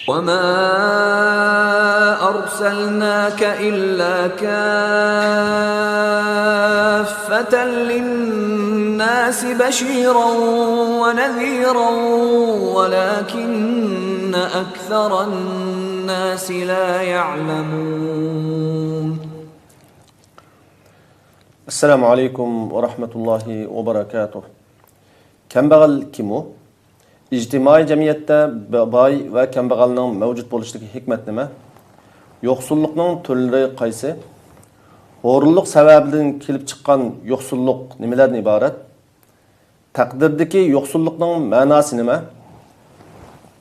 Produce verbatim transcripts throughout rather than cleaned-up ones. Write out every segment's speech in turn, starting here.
وما أرسلناك إلا كافة للناس بشيرا ونذيرا ولكن أكثر الناس لا يعلمون. السلام عليكم ورحمة الله وبركاته. كەمبەغەل كىم ئۇ؟ ئىجتىمائىي جەمئىيەتتە ب-، باي ۋە كەمبەغەلنىڭ مەۋجۇت بولۇشىدىكى ھېكمەت نېمە؟ يوقسۇللۇقنىڭ تۈرلىرى قايسى؟ ھورۇنلۇق سەۋەبىدىن كېلىپ چىققان يوقسۇللۇق نېمىلەردىن ئىبارەت؟ تەقدىردىكى يوقسۇللۇقنىڭ مەناسى نېمە؟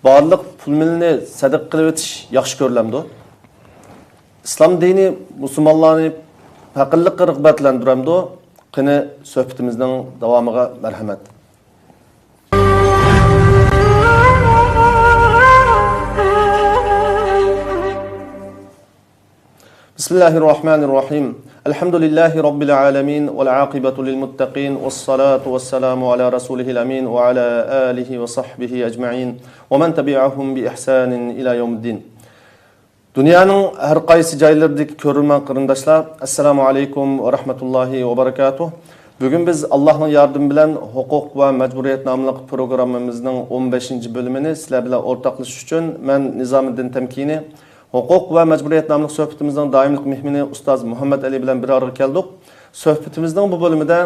بارلىق پۇل-مېلىنى سەدىقە قىلىۋېتىش ياخشى كۆرۈلەمدۇ؟ ئىسلام دىنى مۇسۇلمانلارنى پەقىرلىققا رىغبەتلەندۈرەمدۇ؟ قېنى، سۆھبىتىمىزنىڭ داۋامىغا مەرھەمەت. بسم الله الرحمن الرحيم. الحمد لله رب العالمين والعاقبة للمتقين والصلاة والسلام على رسوله الأمين وعلى آله وصحبه أجمعين ومن تبعهم بإحسان إلى يوم الدين. دۇنيانىڭ ھەر قايسى جايلىرىدىكى كۆرۈرمەن قېرىنداشلار، ئەسسالامۇ ئەلەيكۇم ۋە رەھمەتۇللاھى ۋە بەرىكاتۇھ. بۈگۈن بىز ئاللاھنىڭ ياردىمى بىلەن ھوقۇق ۋە مەجبۇرىيەت ناملىق پروگراممىمىزنىڭ ئون بەشىنچى بۆلۈمىنى سىلەر بىلەن ئورتاقلىشىش ئۈچۈن مەن نىزامىدىن تەمكىنى، ھوقۇق ۋە مەجبۇرىيەت ناملىق سۆھبىتىمىزنىڭ دائىملىق مېھمىنى ئۇستاز مۇھەممەد ئەلى بىلەن بىر ئارىغا كەلدۇق. سۆھبىتىمىزنىڭ بۇ بۆلۈمىدە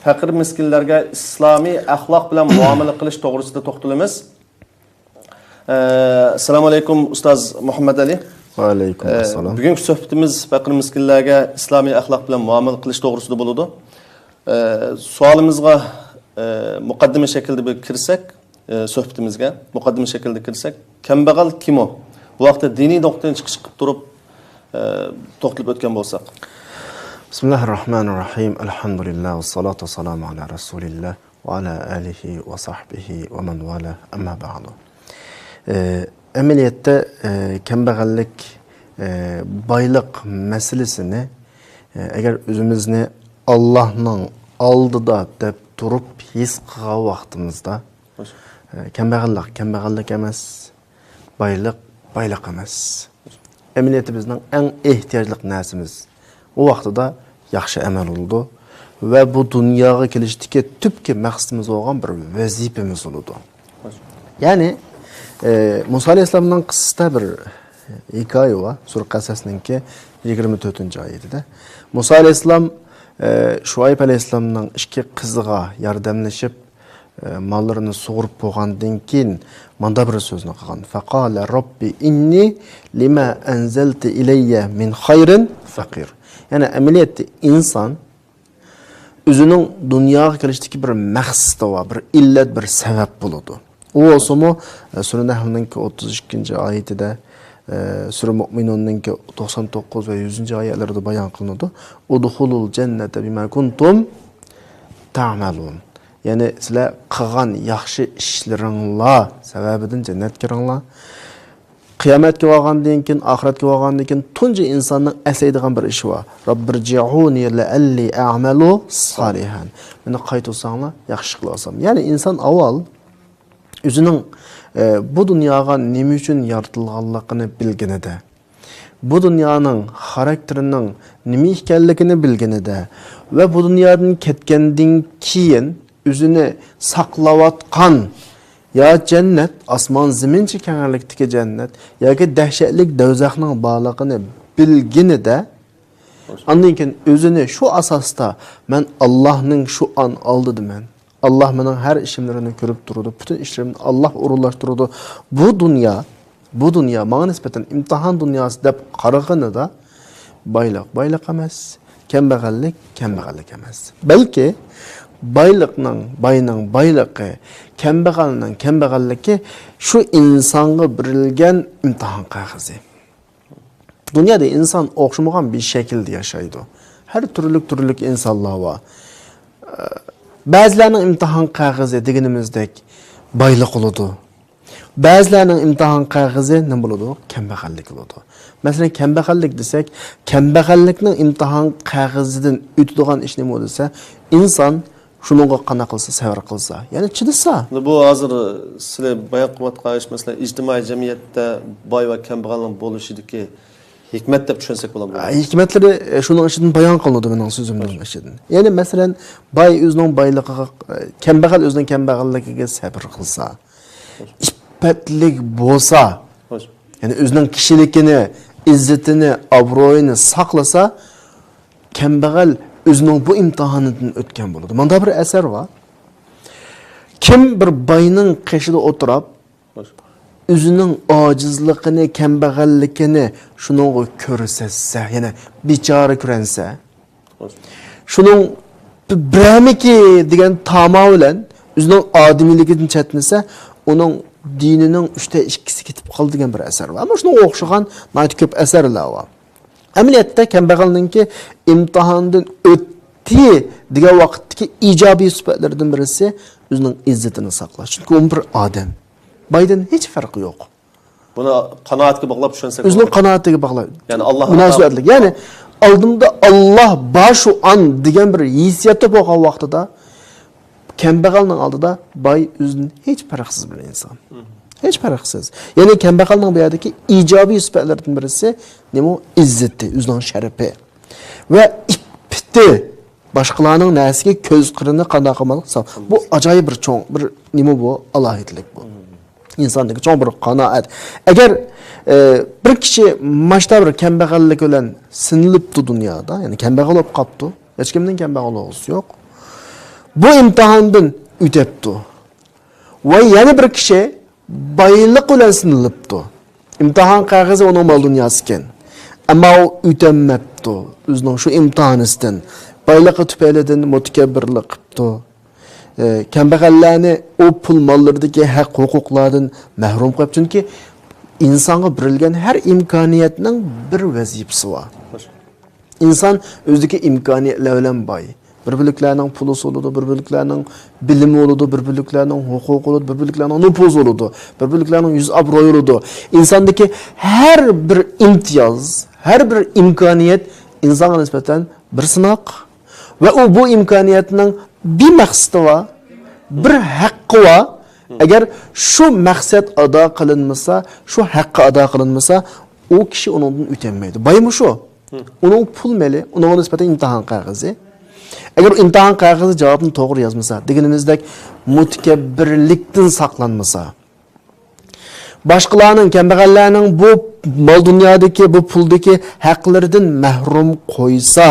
پەقىر مىسكىنلەرگە ئىسلامىي ئەخلاق بىلەن مۇئامىلە قىلىش توغرىسىدا توختىلىمىز. ئەسسالامۇ ئەلەيكۇم، ئۇستاز مۇھەممەد ئەلى. ۋەئەلەيكۇم ئەسسالام. بۈگۈنكى سۆھبىتىمىز پەقىر مىسكىنلەرگە ئىسلامىي ئەخلاق بىلەن مۇئامىلە قىلىش توغرىسىدا بولىدۇ. ئە، سوئالىمىزغا، ئە، مۇقەددىمە شەكلىدە بىر كىرسەك، ئە، سۆھبىتىمىزگە مۇقەددىمە شەكلىدە كىرسەك، كەمبەغەل كىم ئۇ؟ بۇ ھەقتە دىنىي نۇقتىدىن چىقىش قىلىپ تۇرۇپ، ئە، توختىلىپ ئۆتكەن بولساق. بسم الله الرحمن الرحيم. الحمد لله والصلاة والسلام على رسول الله. ۋە ئەلا ئالىھى ۋە سەھبىھى ۋە مەن ۋالاه، ئەمما بەئدۇ. ئە، ئەمەلىيەتتە، ئە، كەمبەغەللىك، ئە، بايلىق مەسىلىسىنى، ئە، ئەگەر ئۆزىمىزنى ئاللاھنىڭ ئالدىدا دەپ تۇرۇپ ھېس قىلغان ۋاقتىمىزدا، ئە، كەمبەغەللىك كەمبەغەللىك ئەمەس، بايلىق بايلىق ئەمەس. ئەمەلىيەتتە بىزنىڭ ئەڭ ئېھتىياجلىق نەرسىمىز ئۇ ۋاقتىدا ياخشى ئەمەل بولىدۇ ۋە بۇ دۇنياغا كېلىشتىكى تۈپكى مەقسىتىمىز بولغان بىر ۋەزىپىمىز بولىدۇ. يەنى، ئە، مۇسا ئەلەيھىسسالامنىڭ قىسسىسىدا بىر ھېكايە بار. سۈرە قەسەسنىڭكى يىگىرمە تۆتىنچى ئايىتىدە. مۇسا ئەلەيھىسسالام، ئە، شۇئەيب ئەلەيھىسسالامنىڭ ئىككى قىزىغا ياردەملىشىپ، ئە، ماللىرىنى سۇغۇرۇپ بولغاندىن كېيىن ماندا بىر سۆزنى قىلغان. فقال رب إني لما أنزلت إلي من خير فقير. يەنى ئەمەلىيەتتە ئىنسان ئۆزىنىڭ دۇنياغا كېلىشتىكى بىر مەقسىتى بار، بىر ئىللەت، بىر سەۋەب بولىدۇ. ئۇ بولسىمۇ، ئە، سۈرە نەھلنىڭكى ئوتتۇز ئىككىنچى ئايىتىدە، ئە، سۈرە مۇئمىنۇننىڭكى توقسان توققۇز ۋە يۈزىنچى ئايەتلىرىدە بايان قىلىنىدۇ. ادخلوا الجنة بما كنتم تعملون. يەنى سىلەر قىلغان ياخشى ئىشلىرىڭلار سەۋەبىدىن جەننەتكە كىرىڭلار. قىيامەتكە بارغاندىن كېيىن، ئاخىرەتكە بارغاندىن كېيىن تۇنجى ئىنساننىڭ ئەسلەيدىغان بىر ئىشى بار. رب ارجعون لعلي أعمل صالحا. مېنى قايتۇرساڭلار، ياخشى ئىش قىلىۋالسام. يەنى ئىنسان ئاۋۋال ئۆزىنىڭ، ئە، بۇ دۇنياغا نېمە ئۈچۈن يارىتىلغانلىقىنى بىلگىنىدە، بۇ دۇنيانىڭ خاراكتېرىنىڭ نېمە ئىكەنلىكىنى بىلگىنىدە ۋە بۇ دۇنيادىن كەتكەندىن كېيىن ئۆزىنى ساقلاۋاتقان يا جەننەت، ئاسمان زېمىنچە كەڭلىكتىكى جەننەت ياكى دەھشەتلىك دوزاخنىڭ بارلىقىنى بىلگىنىدە، ئاندىن كېيىن ئۆزىنى شۇ ئاساستا، مەن ئاللاھنىڭ شۇ ئان ئالدىدىمەن، ئاللاھ مېنىڭ ھەر ئىشىملىرىمنى كۆرۈپ تۇرىدۇ، پۈتۈن ئىشلىرىمنى ئاللاھ ئورۇنلاشتۇرىدۇ، بۇ دۇنيا، بۇ دۇنيا ماڭا نىسبەتەن ئىمتىھان دۇنياسى دەپ قارىغىنىدا، بايلىق بايلىق ئەمەس، كەمبەغەللىك كەمبەغەللىك ئەمەس. بەلكى بايلىقنىڭ، باينىڭ بايلىقى، كەمبەغەلنىڭ كەمبەغەللىكى شۇ ئىنسانغا بېرىلگەن ئىمتىھان قەغىزى. دۇنيادا ئىنسان ئوخشىمىغان بىر شەكىلدە ياشايدۇ. ھەر تۈرلۈك تۈرلۈك ئىنسانلار بار. بەزىلەرنىڭ ئىمتىھان قەغىزى دېگىنىمىزدەك بايلىق بولىدۇ. بەزىلەرنىڭ ئىمتىھان قەغىزى نېمە بولىدۇ؟ كەمبەغەللىك بولىدۇ. مەسىلەن، كەمبەغەللىك دېسەك، كەمبەغەللىكنىڭ ئىمتىھان قەغىزىدىن ئۆتىدىغان ئىش نېمە دېسە، ئىنسان شۇنىڭغا قانداق قىلسا، سەۋر قىلسا، يەنى چىدىسا. بۇ ھازىر سىلى بايان قىلىۋاتقان ئىش، مەسىلەن، ئىجتىمائىي جەمئىيەتتە باي ۋە كەمبەغەلنىڭ بولۇشىدىكى ھېكمەت دەپ چۈشەنسەك بولامدۇ؟ ھېكمەتلىرى، ئە، شۇنىڭ ئىچىدىن بايان قىلىنىدۇ مېنىڭ سۆزۈمنىڭ ئىچىدىن. يەنى مەسىلەن، باي ئۆزىنىڭ بايلىقىغا، ئە، كەمبەغەل ئۆزىنىڭ كەمبەغەللىكىگە سەۋر قىلسا، ئىپپەتلىك بولسا، خوش. يەنى ئۆزىنىڭ كىشىلىكىنى، ئىززىتىنى، ئابرۇيىنى ساقلىسا، كەمبەغەل ئۆزىنىڭ بۇ ئىمتىھانىدىن ئۆتكەن بولىدۇ. ماندا بىر ئەسەر بار. كىم بىر باينىڭ قېشىدا ئولتۇرۇپ، خوش. ئۆزىنىڭ ئاجىزلىقىنى، كەمبەغەللىكىنى شۇنىڭغا كۆرسەتسە، يەنى بىچارە كۆرەنسە، خوش. شۇنىڭ بىرەرمىكى دېگەن تاما بىلەن ئۆزىنىڭ ئادىمىيلىكىدىن چەتنىسە، ئۇنىڭ دىنىنىڭ ئۈچتە ئىككىسى كېتىپ قالدى دېگەن بىر ئەسەر بار. ئەمما شۇنىڭغا ئوخشىغان ناھايىتى كۆپ ئەسەرلەر بار. ئەمەلىيەتتە كەمبەغەلنىڭكى ئىمتىھاندىن ئۆتتى دېگەن ۋاقىتتىكى ئىجابىي سۈپەتلىرىدىن بىرسى ئۆزىنىڭ ئىززىتىنى ساقلاش. چۈنكى ئۇ بىر ئادەم. بايدىن ھېچ پەرقى يوق. بۇنى قانائەتكە باغلاپ چۈشەنسەك ئۆزىنىڭ بولىدۇ. قانائىتىگە باغلاپ. يەنى ئاللاھ مۇناسىۋەتلىك. يەنى ئالدىمدا ئاللاھ بار شۇ ئان دېگەن بىر ھېسسىياتتا بولغان ۋاقتىدا كەمبەغەلنىڭ ئالدىدا باي ئۆزىدىن ھېچ پەرقسىز بىر ئىنسان. ھېچ پەرقسىز. يەنى كەمبەغەلنىڭ بۇ يەردىكى ئىجابىي سۈپەتلىرىدىن بىرسى نېمە؟ ئىززىتى، ئۆزىنىڭ شەرىپى ۋە ئىپپىتى. باشقىلارنىڭ نەرسىگە كۆز قىرىنى قانداق قىلماسلىق؟ بۇ ئاجايىپ بىر چوڭ بىر نېمە بۇ؟ ئالاھىدىلىك بۇ. ئىنساندىكى چوڭ بىر قانائەت. ئەگەر، ئە، بىر كىشى ماشتا بىر كەمبەغەللىك بىلەن سىنىلىپتۇ دۇنيادا، يەنى كەمبەغەل بولۇپ قاپتۇ، ھېچكىمنىڭ كەمبەغەل بولغۇسى يوق. بۇ ئىمتىھاندىن ئۆتەپتۇ. ۋە يەنە بىر كىشى بايلىق بىلەن سىنىلىپتۇ. ئىمتىھان قەغىزى ئۇنىڭ مال دۇنياسىكەن. ئەمما ئۇ ئۆتەلمەپتۇ ئۆزىنىڭ شۇ ئىمتىھانىسىدىن. بايلىقى تۈپەيلىدىن مۇتەكەببىرلىك قىپتۇ. ئە، كەمبەغەللەرنى ئۇ پۇل ماللىرىدىكى ھەق ھوقۇقلاردىن مەھرۇم قىلىپ، چۈنكى ئىنسانغا بېرىلگەن ھەر ئىمكانىيەتنىڭ بىر ۋەزىپىسى بار. ئىنسان ئۆزىدىكى ئىمكانىيەتلەر بىلەن باي. بىر بۆلەكلەرنىڭ پۇلى بولىدۇ، بىر بۆلەكلەرنىڭ بىلىمى بولىدۇ، بىر بۆلەكلەرنىڭ ھوقۇقى بولىدۇ، بىر بۆلەكلەرنىڭ نوپۇزى بولىدۇ، بىر بۆلەكلەرنىڭ يۈز ئابرۇيى بولىدۇ. ئىنساندىكى ھەر بىر ئىمتىياز، ھەر بىر ئىمكانىيەت ئىنسانغا نىسبەتەن بىر سىناق. ۋە ئۇ بۇ ئىمكانىيەتنىڭ بىر مەقسىتى بار، بىر ھەققى بار. ئەگەر شۇ مەقسەت ئادا قىلىنمىسا، شۇ ھەققى ئادا قىلىنمىسا، ئۇ كىشى ئۇنىڭدىن ئۆتەلمەيدۇ. بايمۇ شۇ؟ ئۇنىڭ پۇل مېلى، ئۇنىڭغا نىسبەتەن ئىمتىھان قەغىزى. ئەگەر ئىمتىھان قەغىزى جاۋابنى توغرا يازمىسا، دېگىنىمىزدەك مۇتەكەببىرلىكتىن ساقلانمىسا، باشقىلارنىڭ، كەمبەغەللەرنىڭ بۇ مال دۇنيادىكى، بۇ پۇلدىكى ھەقلىرىدىن مەھرۇم قويسا،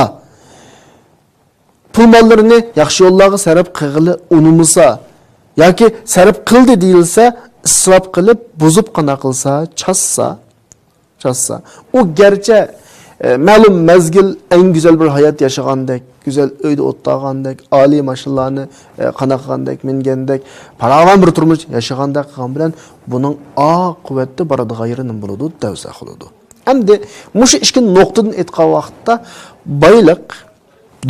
پۇل ماللىرىنى ياخشى يوللارغا سەرپ قىلغىلى ئۇنىمىسا ياكى سەرپ قىلدى دېيىلسە، ئىسراپ قىلىپ، بۇزۇپ قانداق قىلسا، چازسا، چازسا. ئۇ گەرچە، ئە، مەلۇم مەزگىل ئەڭ گۈزەل بىر ھايات ياشىغاندەك، گۈزەل ئۆيدە ئولتۇرغاندەك، ئالىي ماشىنىلارنى، ئە، قانداق قىلغاندەك مىنگەندەك، پاراۋان بىر تۇرمۇش ياشىغاندەك قىلغان بىلەن، بۇنىڭ ئاقىۋەتتە بارىدىغان يېرى نېمە بولىدۇ؟ دوزاخ بولىدۇ. ئەمدى مۇشۇ ئىككى نۇقتىدىن ئېيتقان ۋاقىتتا بايلىق،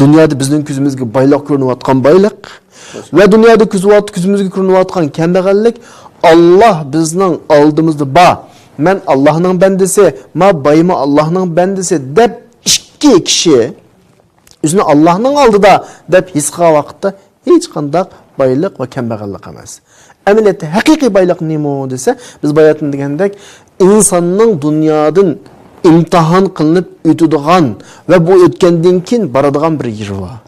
دۇنيادا بىزنىڭ كۆزىمىزگە بايلىق كۆرۈنۈۋاتقان بايلىق ۋە دۇنيادا كۆزىۋات-، كۆزىمىزگە كۆرۈنۈۋاتقان كەمبەغەللىك، ئاللاھ بىزنىڭ ئالدىمىزدا بار، مەن ئاللاھنىڭ بەندىسى، ما بايمۇ ئاللاھنىڭ بەندىسى دەپ ئىككى كىشى ئۆزىنى ئاللاھنىڭ ئالدىدا دەپ ھېس قىلغان ۋاقىتتا، ھېچقانداق بايلىق ۋە كەمبەغەللىك ئەمەس. ئەمەلىيەتتە ھەقىقىي بايلىق نېمە دېسە، بىز باياتىن دېگەندەك، ئىنساننىڭ دۇنيادىن ئىمتىھان قىلىنىپ ئۆتىدىغان ۋە بۇ ئۆتكەندىن كېيىن بارىدىغان بىر يېرى بار.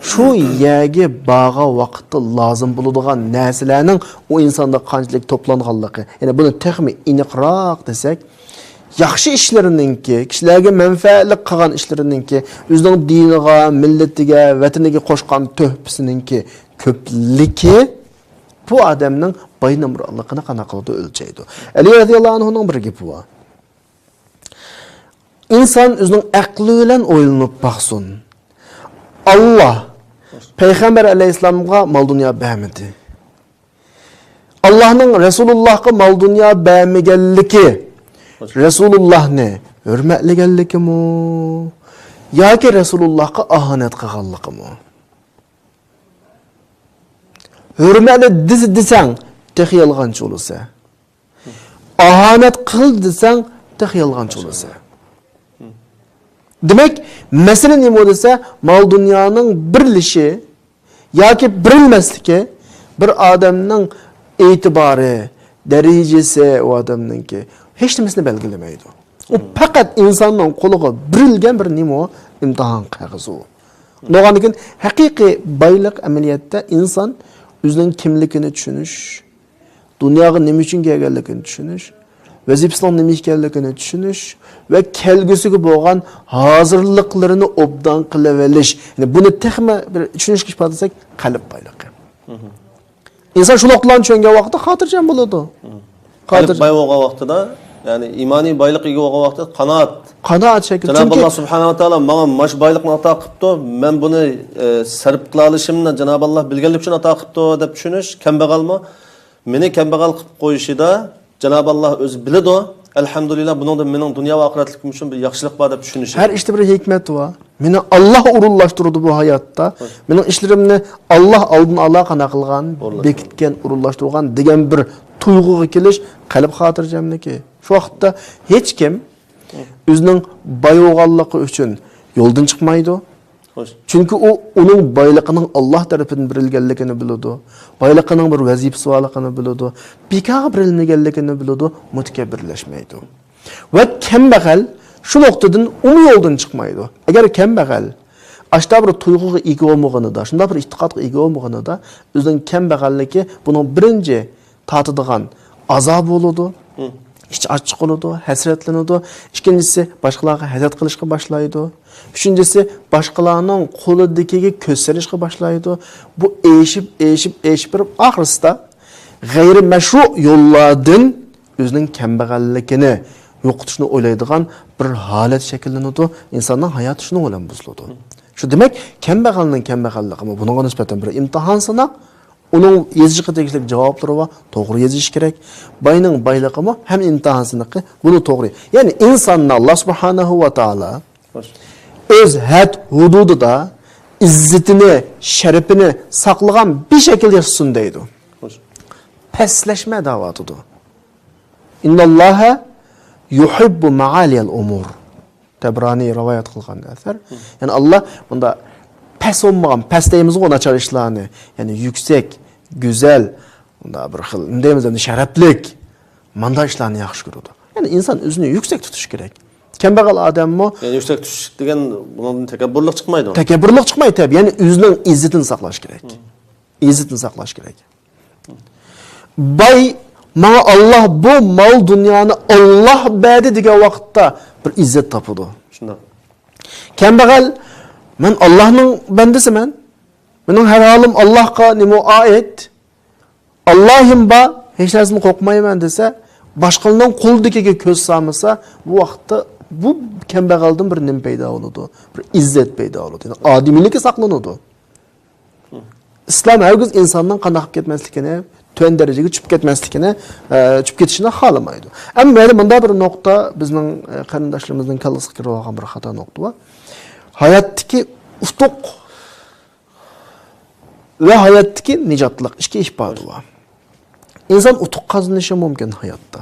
شۇ يەرگە بارغان ۋاقىتتا لازىم بولىدىغان نەرسىلەرنىڭ ئۇ ئىنساندا قانچىلىك توپلانغانلىقى، يەنى بۇنى تېخىمۇ ئېنىقراق دېسەك، ياخشى ئىشلىرىنىڭكى، كىشىلەرگە مەنپەئەتلىك قىلغان ئىشلىرىنىڭكى، ئۆزىنىڭ دىنىغا، مىللىتىگە، ۋەتىنىگە قوشقان تۆھپىسىنىڭكى كۆپلۈكى بۇ ئادەمنىڭ باينامراتلىقىنى قانداق قىلىدۇ؟ ئۆلچەيدۇ. ئەلى رەزىياللاھۇ ئەنھۇنىڭ بىر گېپى بار. ئىنسان ئۆزىنىڭ ئەقلى بىلەن ئويلىنىپ باقسۇن. ئاللاھ پەيغەمبەر ئەلەيھىسسالامغا مال دۇنيا بەرمىدى. ئاللاھنىڭ رەسۇلۇللاھقا مال دۇنيا بەرمىگەنلىكى رەسۇلۇللاھنى ھۆرمەتلىگەنلىكىمۇ ياكى رەسۇلۇللاھقا ئاھانەت قىلغانلىقىمۇ؟ ھۆرمەتلىدى دېسەڭ، تېخى يالغانچى بولىسەن. ئاھانەت قىلدى دېسەڭ، تېخى يالغانچى بولىسەن. دېمەك، مەسىلە نېمە دېسە، مال دۇنيانىڭ بېرىلىشى ياكى بېرىلمەسلىكى بىر ئادەمنىڭ ئېتىبارى، دەرىجىسى ئۇ ئادەمنىڭكى ھېچ نېمىسىنى بەلگىلىمەيدۇ. ئۇ پەقەت ئىنساننىڭ قولىغا بېرىلگەن بىر نېمە ئۇ؟ ئىمتىھان قەغىزى ئۇ. بولغاندىن كېيىن ھەقىقىي بايلىق ئەمەلىيەتتە ئىنسان ئۆزىنىڭ كىملىكىنى چۈشىنىش، دۇنياغا نېمە ئۈچۈن كەلگەنلىكىنى چۈشىنىش، ۋەزىپىسىنىڭ نېمە ئىكەنلىكىنى چۈشىنىش ۋە كەلگۈسىگە بولغان ھازىرلىقلىرىنى ئوبدان قىلىۋېلىش. يەنى بۇنى تېخىمۇ بىر چۈشىنىشكە ئىپادىلىسەك، قەلب بايلىقى. ئىنسان شۇ نۇقتىلارنى چۈشەنگەن ۋاقىتتا خاتىرجەم بولىدۇ. قەلب خاتىرجەم. باي بولغان ۋاقتىدا، يەنى ئىمانىي بايلىققا ئىگە بولغان ۋاقتىدا قانائەت. قانائەت شەكلى. جانابى چۈنكى ئاللا سۇبھانەھۇ ۋە تائالا ماڭا ماش بايلىقنى ئاتا قىپتۇ، مەن بۇنى، ئە، سەرپ قىلالىشىمنى جانابى ئاللا بىلگەنلىكى ئۈچۈن ئاتا قىپتۇ دەپ چۈشىنىش، كەمبەغەلمۇ مېنى كەمبەغەل قىلىپ قويۇشىدا جانابى ئاللا ئۆزى بىلىدۇ. ئەلھەمدۇلىللا، بۇنىڭدا مېنىڭ دۇنيا ۋە ئاخىرەتلىكىم ئۈچۈن بىر ياخشىلىق بار دەپ چۈشىنىشى. ھەر ئىشتا بىر ھېكمەت بار. مېنى ئاللا ئورۇنلاشتۇرىدۇ بۇ ھاياتتا. مېنىڭ ئىشلىرىمنى ئاللا ئالدىن ئالا قانداق قىلغان، بېكىتكەن، ئورۇنلاشتۇرغان دېگەن بىر تۇيغۇغا كېلىش قەلب خاتىرجەملىكى. شۇ ۋاقىتتا ھېچكىم ئۆزىنىڭ باي بولغانلىقى ئۈچۈن يولدىن چىقمايدۇ. چۈنكى ئۇ ئۇنىڭ بايلىقىنىڭ ئاللا تەرىپىدىن بېرىلگەنلىكىنى بىلىدۇ. بايلىقىنىڭ بىر ۋەزىپىسى بارلىقىنى بىلىدۇ. بىكارغا بېرىلمىگەنلىكىنى بىلىدۇ، مۇتەكەببىرلەشمەيدۇ. ۋە كەمبەغەل شۇ نۇقتىدىن ئۇمۇ يولدىن چىقمايدۇ. ئەگەر كەمبەغەل ئاشتا بىر تۇيغۇغا ئىگە بولمىغىنىدا، شۇنداق بىر ئېتىقادقا ئىگە بولمىغىنىدا، ئۆزىنىڭ كەمبەغەللىكى بۇنىڭ بىرىنچى تارتىدىغان ئازابى بولىدۇ، ئىچى ئاچچىق بولىدۇ، ھەسرەتلىنىدۇ. ئىككىنچىسى، باشقىلارغا ھەسەت قىلىشقا باشلايدۇ. ئۈچىنچىسى، باشقىلارنىڭ قولىدىكىگە كۆز سېلىشقا باشلايدۇ. بۇ ئېشىپ، ئېشىپ، ئېشىپ بېرىپ، ئاخىرسىدا غەيرىي مەشرۇ يوللاردىن ئۆزىنىڭ كەمبەغەللىكىنى يوقىتىشنى ئويلايدىغان بىر ھالەت شەكىللىنىدۇ. ئىنساننىڭ ھاياتى شۇنىڭ بىلەن بۇزۇلىدۇ. شۇ دېمەك، كەمبەغەلنىڭ كەمبەغەللىكىمۇ بۇنىڭغا نىسبەتەن بىر ئىمتىھان سىناق. ئۇنىڭ يېزىشقا تېگىشلىك جاۋابلىرى بار، توغرا يېزىش كېرەك. باينىڭ بايلىقىمۇ ھەم ئىمتىھان سىنىقى، بۇنى توغرا. يەنى ئىنساننى ئاللا سۇبھانەھۇ ۋە تائالا ئۆز ھەد ھۇدۇدىدا ئىززىتىنى، شەرىپىنى ساقلىغان بىر شەكىل ياسىسۇن دەيدۇ. پەسلەشمە دەۋاتىدۇ. ئىنناللاھە يۇھىببۇ مەئالىيەل ئۇمۇر. تەبرانىي رىۋايەت قىلغان ئەسەر. يەنى ئاللا بۇندا پەس بولمىغان، پەس دەيمىزغۇ ناچار ئىشلارنى، يەنى يۈكسەك، گۈزەل، بۇندا بىر خىل، نېمە دەيمىز ئەمدى، شەرەپلىك، ماندا ئىشلارنى ياخشى كۆرىدۇ. يەنى ئىنسان ئۆزىنى يۈكسەك تۇتۇشى كېرەك. كەمبەغەل ئادەممۇ يەنى يۈكسەك تۇتۇش دېگەن بۇنىڭدىن تەكەببۇرلۇق چىقمايدۇ. تەكەببۇرلۇق چىقمايدۇ، يەنى ئۆزىنىڭ ئىززىتىنى ساقلاش كېرەك. ئىززىتىنى ساقلاش كېرەك. باي، ماڭا ئاللا بۇ مال دۇنيانى ئاللا بەردى دېگەن ۋاقىتتا بىر ئىززەت تاپىدۇ. شۇنداق. كەمبەغەل، مەن ئاللانىڭ بەندىسىمەن. مېنىڭ ھەر ھالىم ئاللاغا نېمە ئائىت. ئاللاھىم بار، ھېچ نەرسىدىن قورقمايمەن دېسە، باشقىلارنىڭ قولىدىكىگە كۆز سالمىسا، بۇ ۋاقىتتا بۇ كەمبەغەلدىن بىر نېمە پەيدا بولىدۇ؟ بىر ئىززەت پەيدا بولىدۇ. يەنى ئادىمىيلىكى ساقلىنىدۇ. ئىسلام ھەرگىز ئىنساننىڭ قانداق قىلىپ كەتمەسلىكىنى، تۆۋەن دەرىجىگە چۈشۈپ كەتمەسلىكىنى، ئە، چۈشۈپ كېتىشىنى خالىمايدۇ. ئەمما يەنە مۇنداق بىر نۇقتا بىزنىڭ، ئە، قېرىنداشلىرىمىزنىڭ كاللىسىغا كىرىۋالغان بىر خاتا نۇقتا بار. ھاياتتىكى ئۇتۇق ۋە ھاياتتىكى نىجاتلىق ئىككى ئىپادە بار. ئىنسان ئۇتۇق قازىنىشى مۇمكىن ھاياتتا.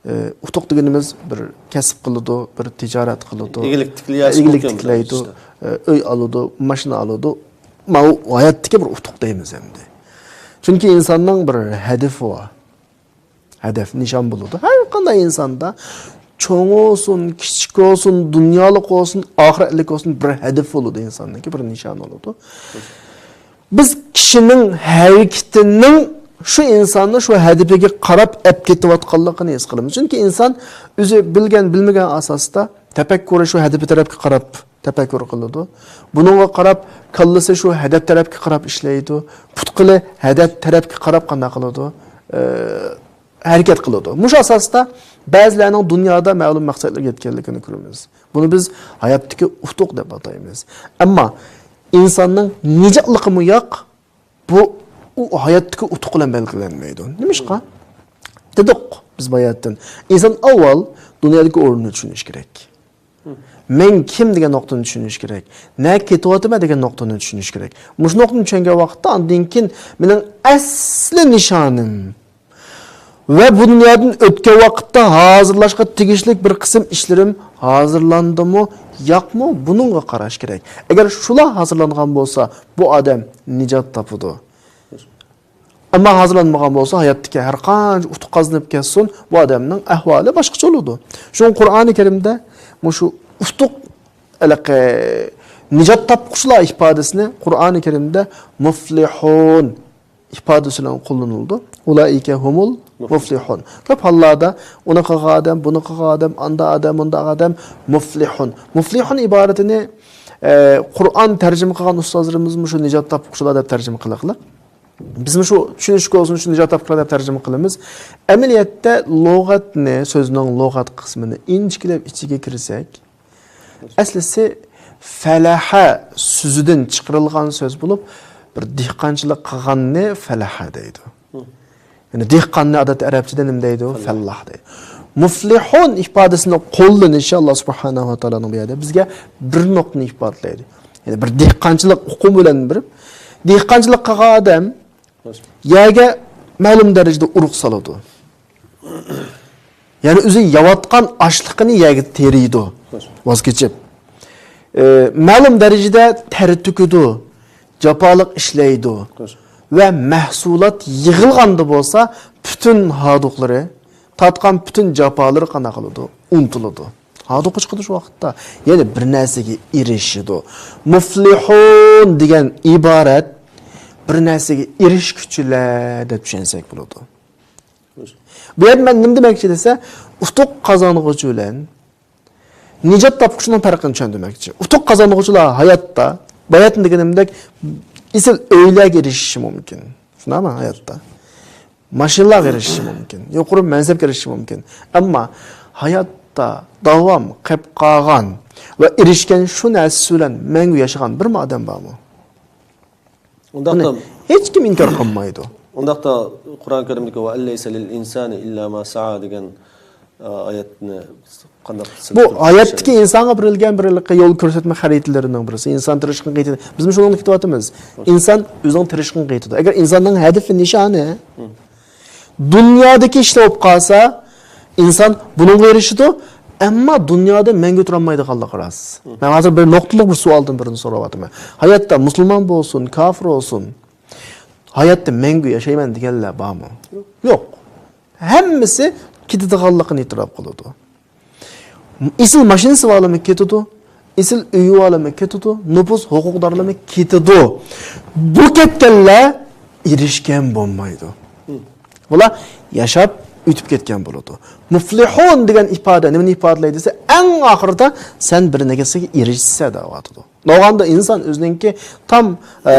ئى، ئۇتۇق دېگىنىمىز بىر كەسىپ قىلىدۇ، بىر تىجارەت قىلىدۇ، ئىگىلىك تىكلىيەسى ئىگىلىك مۇمكىن تىكلەيدۇ، بىر ئىشتا. ئى، ئۆي ئالىدۇ، ماشىنا ئالىدۇ. ماۋۇ ھاياتتىكى بىر ئۇتۇق دەيمىز ئەمدى. چۈنكى ئىنساننىڭ بىر ھەدىپى بار. ھەدەپ، نىشان بولىدۇ. ھەر قانداق ئىنساندا چوڭ بولسۇن، كىچىك بولسۇن، دۇنيالىق بولسۇن، ئاخىرەتلىك بولسۇن، بىر ھەدەپ بولىدۇ ئىنساننىڭكى، بىر نىشان بولىدۇ. بىز كىشىنىڭ ھەرىكىتىنىڭ شۇ ئىنساننى شۇ ھەدىپىگە قاراپ ئەپ كېتىۋاتقانلىقىنى ھېس قىلىمىز. چۈنكى ئىنسان ئۆزى بىلگەن، بىلمىگەن ئاساستا تەپەككۇرى شۇ ھەدىپى تەرەپكە قاراپ تەپەككۇر قىلىدۇ. بۇنىڭغا قاراپ كاللىسى شۇ ھەدەپ تەرەپكە قاراپ ئىشلەيدۇ. پۇت-قولى ھەدەپ تەرەپكە قاراپ قانداق قىلىدۇ؟ ئە، ھەرىكەت قىلىدۇ. مۇشۇ ئاساستا بەزىلەرنىڭ دۇنيادا مەلۇم مەقسەتلەرگە يەتكەنلىكىنى كۆرىمىز. بۇنى بىز ھاياتتىكى ئۇتۇق دەپ ئاتايمىز. ئەمما ئىنساننىڭ نىجاتلىقىمۇ ياق، بۇ ئۇ ھاياتتىكى ئۇتۇق بىلەن بەلگىلەنمەيدۇ. نېمىشقا؟ دېدۇق بىز باياتىن. ئىنسان ئاۋۋال دۇنيادىكى ئورنىنى چۈشىنىشى كېرەك. مەن كىم دېگەن نۇقتىنى چۈشىنىشى كېرەك. نەگە كېتىۋاتىمەن دېگەن نۇقتىنى چۈشىنىشى كېرەك. مۇشۇ نۇقتىنى چۈشەنگەن ۋاقىتتا ئاندىن كېيىن مېنىڭ ئەسلى نىشانىم، ۋە بۇ دۇنيادىن ئۆتكەن ۋاقىتتا ھازىرلاشقا تېگىشلىك بىر قىسىم ئىشلىرىم ھازىرلاندىمۇ ياقمۇ، بۇنىڭغا قاراش كېرەك. ئەگەر شۇلار ھازىرلانغان بولسا، بۇ ئادەم نىجات تاپىدۇ. ئەمما ھازىرلانمىغان بولسا، ھاياتتىكى ھەر قانچە ئۇتۇق قازىنىپ كەتسۇن، بۇ ئادەمنىڭ ئەھۋالى باشقىچە بولىدۇ. شۇڭا قۇرئانى كەرىمدە مۇشۇ ئۇتۇق، ھېلىقى نىجات تاپقۇچىلار ئىپادىسىنى قۇرئانى كەرىمدە مۇفلىھۇن ئىپادىسى بىلەن قوللىنىلىدۇ. ئۇلائىكە ھۇمۇل مۇفلىھۇن. كۆپ ھاللاردا ئۇنى قىلغان ئادەم، بۇنى قىلغان ئادەم، ئاندا ئادەم، مۇندا ئادەم مۇفلىھۇن. مۇفلىھۇن ئىبارىتىنى، ئە، قۇرئان تەرجىمە قىلغان ئۇستازلىرىمىز مۇشۇ نىجات تاپقۇچىلار دەپ تەرجىمە قىلىقلىق. بىز مۇشۇ چۈشىنىشلىك بولسۇن، شۇ نىجات تاپقۇچىلار دەپ تەرجىمە قىلىمىز. ئەمەلىيەتتە لۇغەتنى، سۆزنىڭ لۇغەت قىسمىنى ئىنچىكىلەپ ئىچىگە كىرسەك، ئەسلىسى فەلەھە سۆزىدىن چىقىرىلغان سۆز بولۇپ، بىر دېھقانچىلىق قىلغاننى فەلەھە دەيدۇ. يەنى دېھقاننى ئادەتتە ئەرەبچىدە نېمە دەيدۇ؟ فەللاھ دەيدۇ. مۇفلىھۇن ئىپادىسىنى قوللىنىشى ئاللا سۇبھانەھۇ ۋە تائالانىڭ بۇ يەردە بىزگە بىر نۇقتىنى ئىپادىلەيدۇ. يەنى بىر دېھقانچىلىق ئۇقۇمى بىلەن بېرىپ، دېھقانچىلىق قىلغان ئادەم يەرگە مەلۇم دەرىجىدە ئۇرۇق سالىدۇ. يەنى ئۆزى يەۋاتقان ئاشلىقىنى يەرگە تېرىيدۇ. ۋاز كېچىپ، ئى، مەلۇم دەرىجىدە تەر تۆكىدۇ، جاپالىق ئىشلەيدۇ. ۋە مەھسۇلات يىغىلغاندا بولسا، پۈتۈن ھاردۇقلىرى، تارتقان پۈتۈن جاپالىرى قانداق قىلىدۇ؟ ئۇنتۇلىدۇ. ھاردۇققا چىقىدۇ شۇ ۋاقىتتا. يەنى بىر نەرسىگە ئېرىشىدۇ. مۇفلىھۇن دېگەن ئىبارەت بىر نەرسىگە ئېرىشكۈچىلەر دەپ چۈشەنسەك بولىدۇ. بۇ يەردە مەن نېمە دېمەكچى دېسە، ئۇتۇق قازانغۇچى بىلەن نىجات تاپقۇچىنىڭ پەرقىنى چۈشەندۈرمەكچى. ئۇتۇق قازانغۇچىلار ھاياتتا، باياتىن دېگىنىمدەك، ئېسىل ئۆيلەرگە ئېرىشىشى مۇمكىن. شۇنداقمۇ؟ ھاياتتا ماشىنىلارغا ئېرىشىشى مۇمكىن، يۇقىرى مەنسەپكە ئېرىشىشى مۇمكىن. ئەمما ھاياتتا داۋام قېلىپ قالغان ۋە ئېرىشكەن شۇ نەرسىسى بىلەن مەڭگۈ ياشىغان بىرمۇ ئادەم بارمۇ؟ ئۇنداقتا بۇنى ھېچكىم ئىنكار قىلمايدۇ. ئۇنداقتا قۇرئان كەرىمدىكى «ۋە ئەللەيسە لىل ئىنسانى ئىللا ما سائا» دېگەن، ئا، ئايەتنى قانداق بۇ سىزدۇرۇپ ھاياتتىكى چۈشەندۈرۈش؟ ئىنسانغا بېرىلگەن بىر ھېلىقى يول كۆرسەتمە خەرىتىلىرىنىڭ بىرسى. ئىنسان تىرىشقىنغا يېتىدۇ. بىزمۇ شۇنىڭغا كېتىۋاتىمىز. ئىنسان ئۆزىنىڭ تىرىشقىنىغا يېتىدۇ. ئەگەر ئىنساننىڭ ھەدىپى، نىشانى دۇنيادىكى ئىشلار بولۇپ قالسا، ئىنسان بۇنىڭغا ئېرىشىدۇ، ئەمما دۇنيادا مەڭگۈ تۇرالمايدىغانلىقى راست. مەن ھازىر بىر نۇقتىلىق بىر سوئالدىن بىرنى سوراۋاتىمەن. ھاياتتا مۇسۇلمان بولسۇن، كاپىر بولسۇن، ھاياتتا مەڭگۈ ياشايمەن دېگەنلەر بارمۇ؟ يوق. ھەممىسى كېتىدىغانلىقىنى ئېتىراپ قىلىدۇ. ئېسىل ماشىنىسى بارلىرىمۇ كېتىدۇ، ئېسىل ئۆيى بارلىرىمۇ كېتىدۇ، نوپۇس ھوقۇقدارلىرىمۇ كېتىدۇ. بۇ كەتكەنلەر ئېرىشكەن بولمايدۇ. بۇلار ياشاپ ئۆتۈپ كەتكەن بولىدۇ. مۇفلىھۇن دېگەن ئىپادە نېمىنى ئىپادىلەيدۇ دېسە، ئەڭ ئاخىرىدا سەن بىر نەرسىگە ئېرىشىسەن دەۋاتىدۇ. نوغاندا ئىنسان ئۆزىنىڭكى تام، ئە،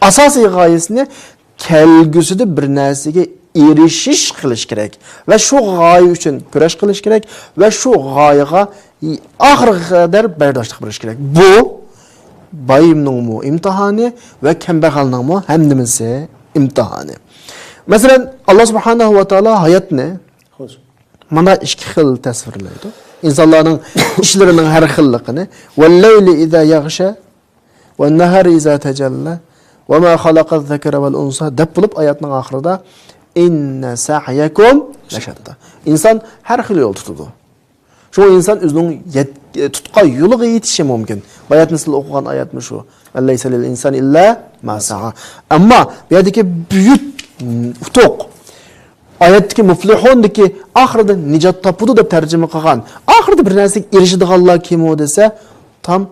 ئاساسىي غايىسىنى كەلگۈسىدە بىر نەرسىگە ئېرىشىش قىلىش كېرەك ۋە شۇ غايە ئۈچۈن كۈرەش قىلىش كېرەك ۋە شۇ غايىغا ئاخىرغا قەدەر بەرداشلىق بېرىش كېرەك. بۇ باينىڭمۇ ئىمتىھانى ۋە كەمبەغەلنىڭمۇ ھەممىسى ئىمتىھانى. مەسىلەن، ئاللا سۇبھانەھۇ ۋە تائالا ھاياتنى مانا ئىككى خىل تەسۋىرلەيدۇ. ئىنسانلارنىڭ ئىشلىرىنىڭ ھەر خىللىقىنى. «ۋەللەيلى ئىزا يەغشا، ۋەننەھارى ئىزا تەجەللا، ۋەما خەلەقەز زەكەرە ۋەل ئۇنسا» دەپ بولۇپ، ئايەتنىڭ ئاخىرىدا «ئىننە سەئيەكۇم لەشەتتا». ئىنسان ھەر خىل يول تۇتىدۇ. شۇڭا ئىنسان ئۆزىنىڭ يەت-، تۇتقان يولىغا يېتىشى مۇمكىن. باياتىن سىلەر ئوقۇغان ئايەتمۇ شۇ. «ئەللەيسە لىل ئىنسان ئىللا ما سەئا». ئەمما بۇ يەردىكى بۈيۈك ئۇتۇق، ئايەتتىكى مۇفلىھۇندىكى ئاخىرىدا نىجات تاپىدۇ دەپ تەرجىمە قىلغان، ئاخىرىدا بىر نەرسىگە ئېرىشىدىغانلار كىمۇ دېسە، تام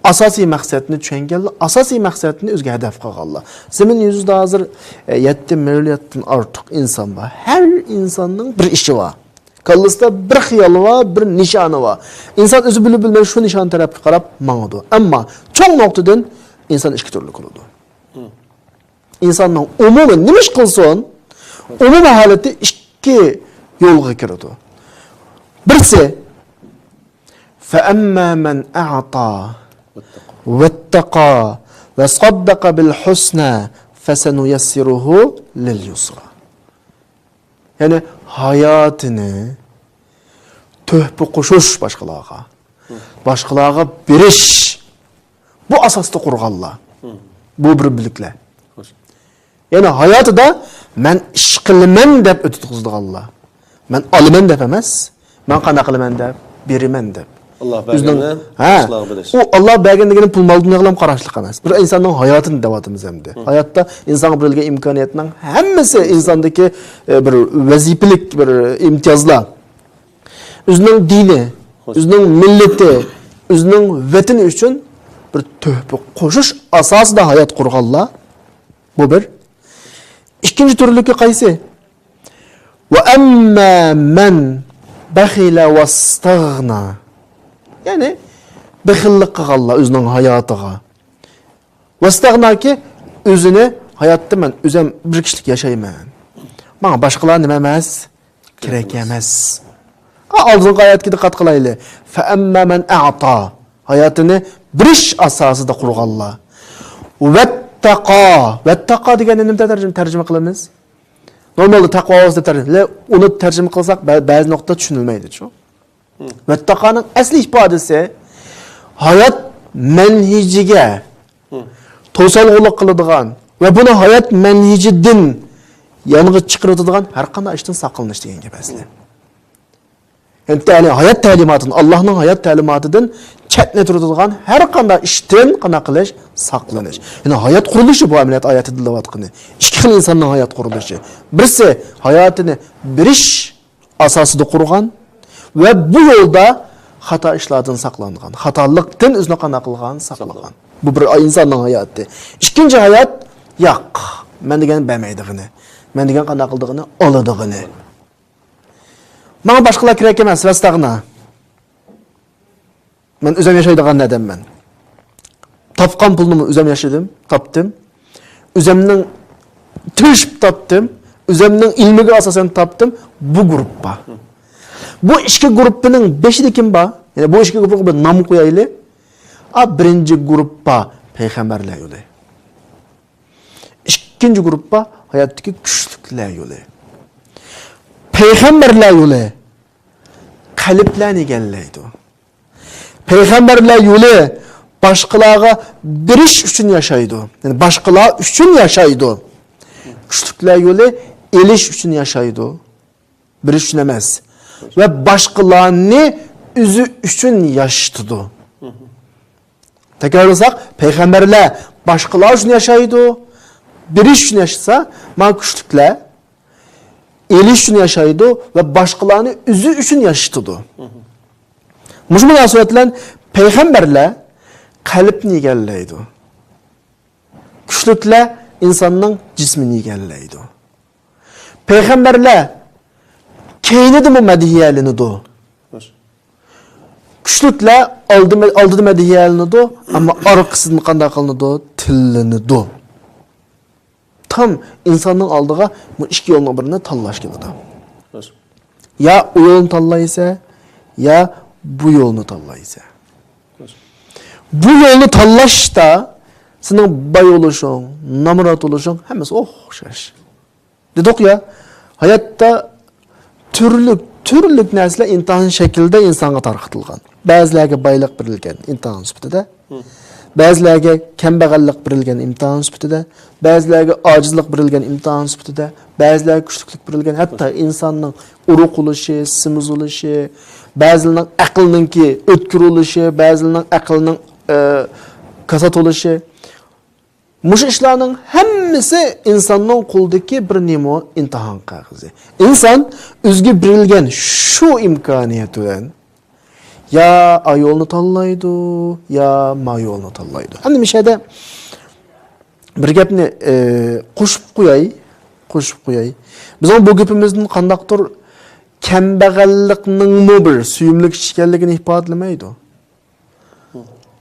ئاساسىي مەقسەتنى چۈشەنگەنلەر، ئاساسىي مەقسەتنى ئۆزىگە ھەدەپ قىلغانلار. زېمىن يۈزىدە ھازىر، ئە، يەتتە مىلياردتىن ئارتۇق ئىنسان بار. ھەر ئىنساننىڭ بىر ئىشى بار. كاللىسىدا بىر خىيالى بار، بىر نىشانى بار. ئىنسان ئۆزى بىلىپ بىلمەي شۇ نىشان تەرەپكە قاراپ ماڭىدۇ. ئەمما چوڭ نۇقتىدىن ئىنسان ئىككى تۈرلۈك بولىدۇ. ئىنساننىڭ ئومۇمەن نېمە ئىش قىلسۇن، ئومۇمىي ھالىتى ئىككى يولغا كىرىدۇ. بىرسى، فەئەمما مەن ئەئتا ۋەتتەقا ۋە سەددەقە بىل ھۇسنا فەسەنۇيەسسىرۇھۇ لىل يۇسرا. يەنى ھاياتىنى تۆھپە قوشۇش باشقىلارغا، باشقىلارغا بېرىش، بۇ ئاساستا قۇرغانلار. بۇ بىر بۆلەكلەر. يەنى ھاياتىدا مەن ئىش قىلىمەن دەپ ئۆتكۈزىدىغانلار. مەن ئالىمەن دەپ ئەمەس، مەن قانداق قىلىمەن دەپ، بېرىمەن دەپ. ئاللا بەرگەننى باشقىلارغا بېرىش. ئۇ ئاللا بەرگەن دېگىنى پۇل مال دۇنياغىلا قاراشلىق ئەمەس. بىر ئىنساننىڭ ھاياتىنى دەۋاتىمىز ئەمدى. ھاياتتا ئىنسانغا بېرىلگەن ئىمكانىيەتنىڭ ھەممىسى ئىنساندىكى، ئە، بىر ۋەزىپىلىك بىر ئىمتىيازلار. ئۆزىنىڭ دىنى، ئۆزىنىڭ مىللىتى، ئۆزىنىڭ ۋەتىنى ئۈچۈن بىر تۆھپە قوشۇش ئاساسىدا ھايات قۇرغانلار. بۇ بىر. ئىككىنچى تۈرلۈكى قايسى؟ وَأَمَّا مَنْ بَخِلَ وَاسْتَغْنَى. يەنى بېخىللىق قىلغانلار ئۆزىنىڭ ھاياتىغا. ۋەستەغناكى، ئۆزىنى، ھاياتتا مەن ئۆزۈم بىر كىشىلىك ياشايمەن. ماڭا باشقىلار نېمە ئەمەس؟ كېرەك ئەمەس. ھە، ئالدىنقى ئايەتكە دىققەت قىلايلى. فَأَمَّا مَنْ أَعْطَى. ھاياتىنى بېرىش ئاساسىدا قۇرغانلار. وَاتَّقَى. وَاتَّقَى دېگەننى نېمە تەرجىمە، تەرجىمە قىلىمىز؟ نورمالدا تەقۋا دەپ تەرجىمە، ئۇنى تەرجىمە قىلساق بە-، بەزى نۇقتا چۈشىنىلمەيدىچۇ. ۋەتتەقانىڭ ئەسلى ئىپادىسى ھايات مەنھىجىگە توسالغۇلۇق قىلىدىغان ۋە بۇنى ھايات مەنھىجىدىن يانغا چىقىرىۋېتىدىغان ھەر قانداق ئىشتىن ساقلىنىش دېگەن گەپ ئەسلى. يەنى ھايات تەلىماتىدىن، ئاللاھنىڭ ھايات تەلىماتىدىن چەتنە تۇرىدىغان ھەر قانداق ئىشتىن قانداق قىلىش؟ ساقلىنىش. يەنى ھايات قۇرۇلۇشى بۇ ئەمەلىيەت ئايەتتە دەۋاتقىنى. ئىككى خىل ئىنساننىڭ ھايات قۇرۇلۇشى. بىرسى ھاياتىنى بېرىش ئاساسىدا قۇرغان ۋە بۇ يولدا خاتا ئىشلاردىن ساقلانغان، خاتالىقتىن ئۆزىنى قانداق قىلغان؟ ساقلىغان. بۇ بىر ئىنساننىڭ ھاياتى. ئىككىنچى ھايات، ياق، مەن دېگەن بەرمەيدىغىنى، مەن دېگەن قانداق قىلىدىغىنى؟ ئالىدىغىنى. ماڭا باشقىلار كېرەك ئەمەس، ۋەستەغنا. مەن ئۆزۈم ياشايدىغان ئادەممەن. تاپقان پۇلنىمۇ ئۆزۈم ياشىدىم، تاپتىم. ئۆزۈمنىڭ تىرىشىپ تاپتىم، ئۆزۈمنىڭ ئىلمىگە ئاساسەن تاپتىم. بۇ گۇرۇپپا. بۇ ئىككى گۇرۇپپىنىڭ بېشىدا كىم بار؟ يەنى بۇ ئىككى گۇرۇپپىغا بىر نام قويايلى. ئا، بىرىنچى گۇرۇپپا پەيغەمبەرلەر يولى. ئىككىنچى گۇرۇپپا ھاياتتىكى كۈچلۈكلەر يولى. پەيغەمبەرلەر يولى قەلبلەرنى ئىگىلەيدۇ. پەيغەمبەرلەر يولى باشقىلارغا بېرىش ئۈچۈن ياشايدۇ. يەنى باشقىلار ئۈچۈن ياشايدۇ. كۈچلۈكلەر يولى ئېلىش ئۈچۈن ياشايدۇ. بېرىش ئۈچۈن ئەمەس. ۋە باشقىلارنى ئۆزى ئۈچۈن ياشىتىدۇ. تەكرارلىساق، پەيغەمبەرلەر باشقىلار ئۈچۈن ياشايدۇ، بېرىش ئۈچۈن ياشىسا، مانا كۈچلۈكلەر ئېلىش ئۈچۈن ياشايدۇ ۋە باشقىلارنى ئۆزى ئۈچۈن ياشىتىدۇ. مۇشۇ مۇناسىۋەت بىلەن پەيغەمبەرلەر قەلبنى ئىگىلەيدۇ. كۈچلۈكلەر ئىنساننىڭ جىسمىنى ئىگىلەيدۇ. پەيغەمبەرلەر كەينىدىمۇ مەدھىيەلىنىدۇ. كۈچلۈكلەر ئالدى-، ئالدىدا مەدھىيەلىنىدۇ، ئەمما ئارقىسىدىن قانداق قىلىنىدۇ؟ تىللىنىدۇ. تام ئىنساننىڭ ئالدىغا بۇ ئىككى يولنىڭ بىرىنى تاللاش كېلىدۇ. يا ئۇ يولنى تاللايسەن، يا بۇ يولنى تاللايسەن. بۇ يولنى تاللاشتا سېنىڭ باي بولۇشۇڭ، نامرات بولۇشۇڭ ھەممىسى ئوخشاش. دېدۇق يا، ھاياتتا تۈرلۈك، تۈرلۈك نەرسىلەر ئىمتىھان شەكلىدە ئىنسانغا تارقىتىلغان. بەزىلەرگە بايلىق بېرىلگەن ئىمتىھان سۈپىتىدە، بەزىلەرگە كەمبەغەللىك بېرىلگەن ئىمتىھان سۈپىتىدە، بەزىلەرگە ئاجىزلىق بېرىلگەن ئىمتىھان سۈپىتىدە، بەزىلەرگە كۈچلۈكلۈك بېرىلگەن، ھەتتا ئىنساننىڭ ئورۇق بولۇشى، سېمىز بولۇشى، بەزىلىرىنىڭ ئەقلىنىڭكى ئۆتكۈر بولۇشى، بەزىلىرىنىڭ ئەقلىنىڭ، ئە، كاسات بولۇشى. مۇشۇ ئىشلارنىڭ ھەممىسى ئىنساننىڭ قولىدىكى بىر نېمە؟ ئىمتىھان قەغىزى. ئىنسان ئۆزىگە بېرىلگەن شۇ ئىمكانىيەت بىلەن يا ئا يولنى تاللايدۇ، يا ما يولنى تاللايدۇ. ئەمدى مۇشۇ يەردە بىر گەپنى، ئى، قوشۇپ قوياي، قوشۇپ قوياي. بىزنىڭ بۇ گېپىمىزدىن قانداقتۇر كەمبەغەللىكنىڭمۇ بىر سۆيۈملۈك ئىش ئىكەنلىكىنى ئىپادىلىمەيدۇ.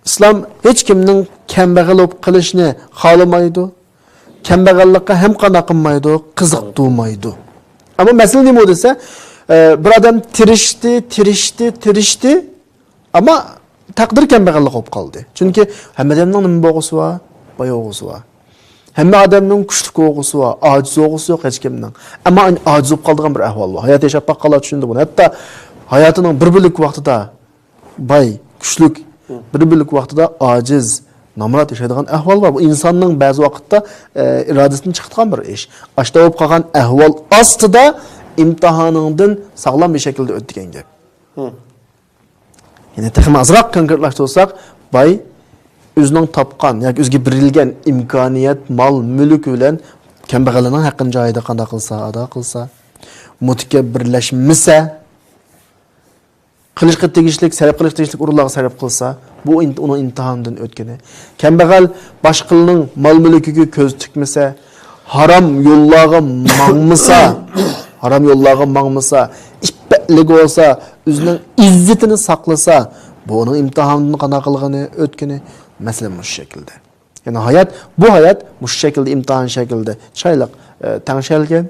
ئىسلام ھېچ كىمنىڭ كەمبەغەل بولۇپ قېلىشىنى خالىمايدۇ. كەمبەغەللىككە ھەم قانداق قىلمايدۇ، قىزىقتۇرمايدۇ. ئەمما مەسىلە نېمە دېسە، ئە، بىر ئادەم تىرىشتى، تىرىشتى، تىرىشتى، ئەمما تەقدىر كەمبەغەللىك بولۇپ قالدى. چۈنكى ھەممە ئادەمنىڭ نېمە بولغۇسى بار؟ باي بولغۇسى بار. ھەممە ئادەمنىڭ كۈچلۈك بولغۇسى بار، ئاجىز بولغۇسى يوق ھېچكىمنىڭ. ئەمما ئاجىز بولۇپ قالىدىغان بىر ئەھۋال بار. ھايات ياشاپ باققانلار چۈشىنىدۇ بۇنى. ھەتتا ھاياتىنىڭ بىر بۆلەك ۋاقتىدا باي، كۈچلۈك، بىر بۆلەك ۋاقتىدا ئاجىز، نامرات ياشايدىغان ئەھۋال بار. بۇ ئىنساننىڭ بەزى ۋاقىتتا، ئە، ئىرادىسىدىن چىقىدىغان بىر ئىش. ئاشۇنداق بولۇپ قالغان ئەھۋال ئاستىدا ئىمتىھانىڭدىن ساغلام بىر شەكىلدە ئۆت دېگەن گەپ. يەنى تېخىمۇ ئازراق كونكرېتلاشتۇرساق، باي ئۆزىنىڭ تاپقان ياكى ئۆزىگە بېرىلگەن ئىمكانىيەت، مال، مۈلۈك بىلەن كەمبەغەلنىڭ ھەققىنى جايىدا قانداق قىلسا، ئادا قىلسا، مۇتەكەببىرلەشمىسە، قىلىشقا تېگىشلىك، سەرپ قىلىشقا تېگىشلىك ئورۇنلارغا سەرپ قىلسا، بۇ ئىن-، ئۇنىڭ ئىمتىھانىدىن ئۆتكىنى. كەمبەغەل باشقىلىرىنىڭ مال-مۈلكىگە كۆز تىكمىسە، ھارام يوللارغا ماڭمىسا، ھارام يوللارغا ماڭمىسا، ئىپپەتلىك بولسا، ئۆزىنىڭ ئىززىتىنى ساقلىسا، بۇ ئۇنىڭ ئىمتىھانىدىن قانداق قىلغىنى، ئۆتكىنى. مەسىلەن، مۇشۇ شەكىلدە. يەنى ھايات، بۇ ھايات مۇشۇ شەكىلدە، ئىمتىھان شەكلىدە چىرايلىق، ئە، تەڭشەلگەن.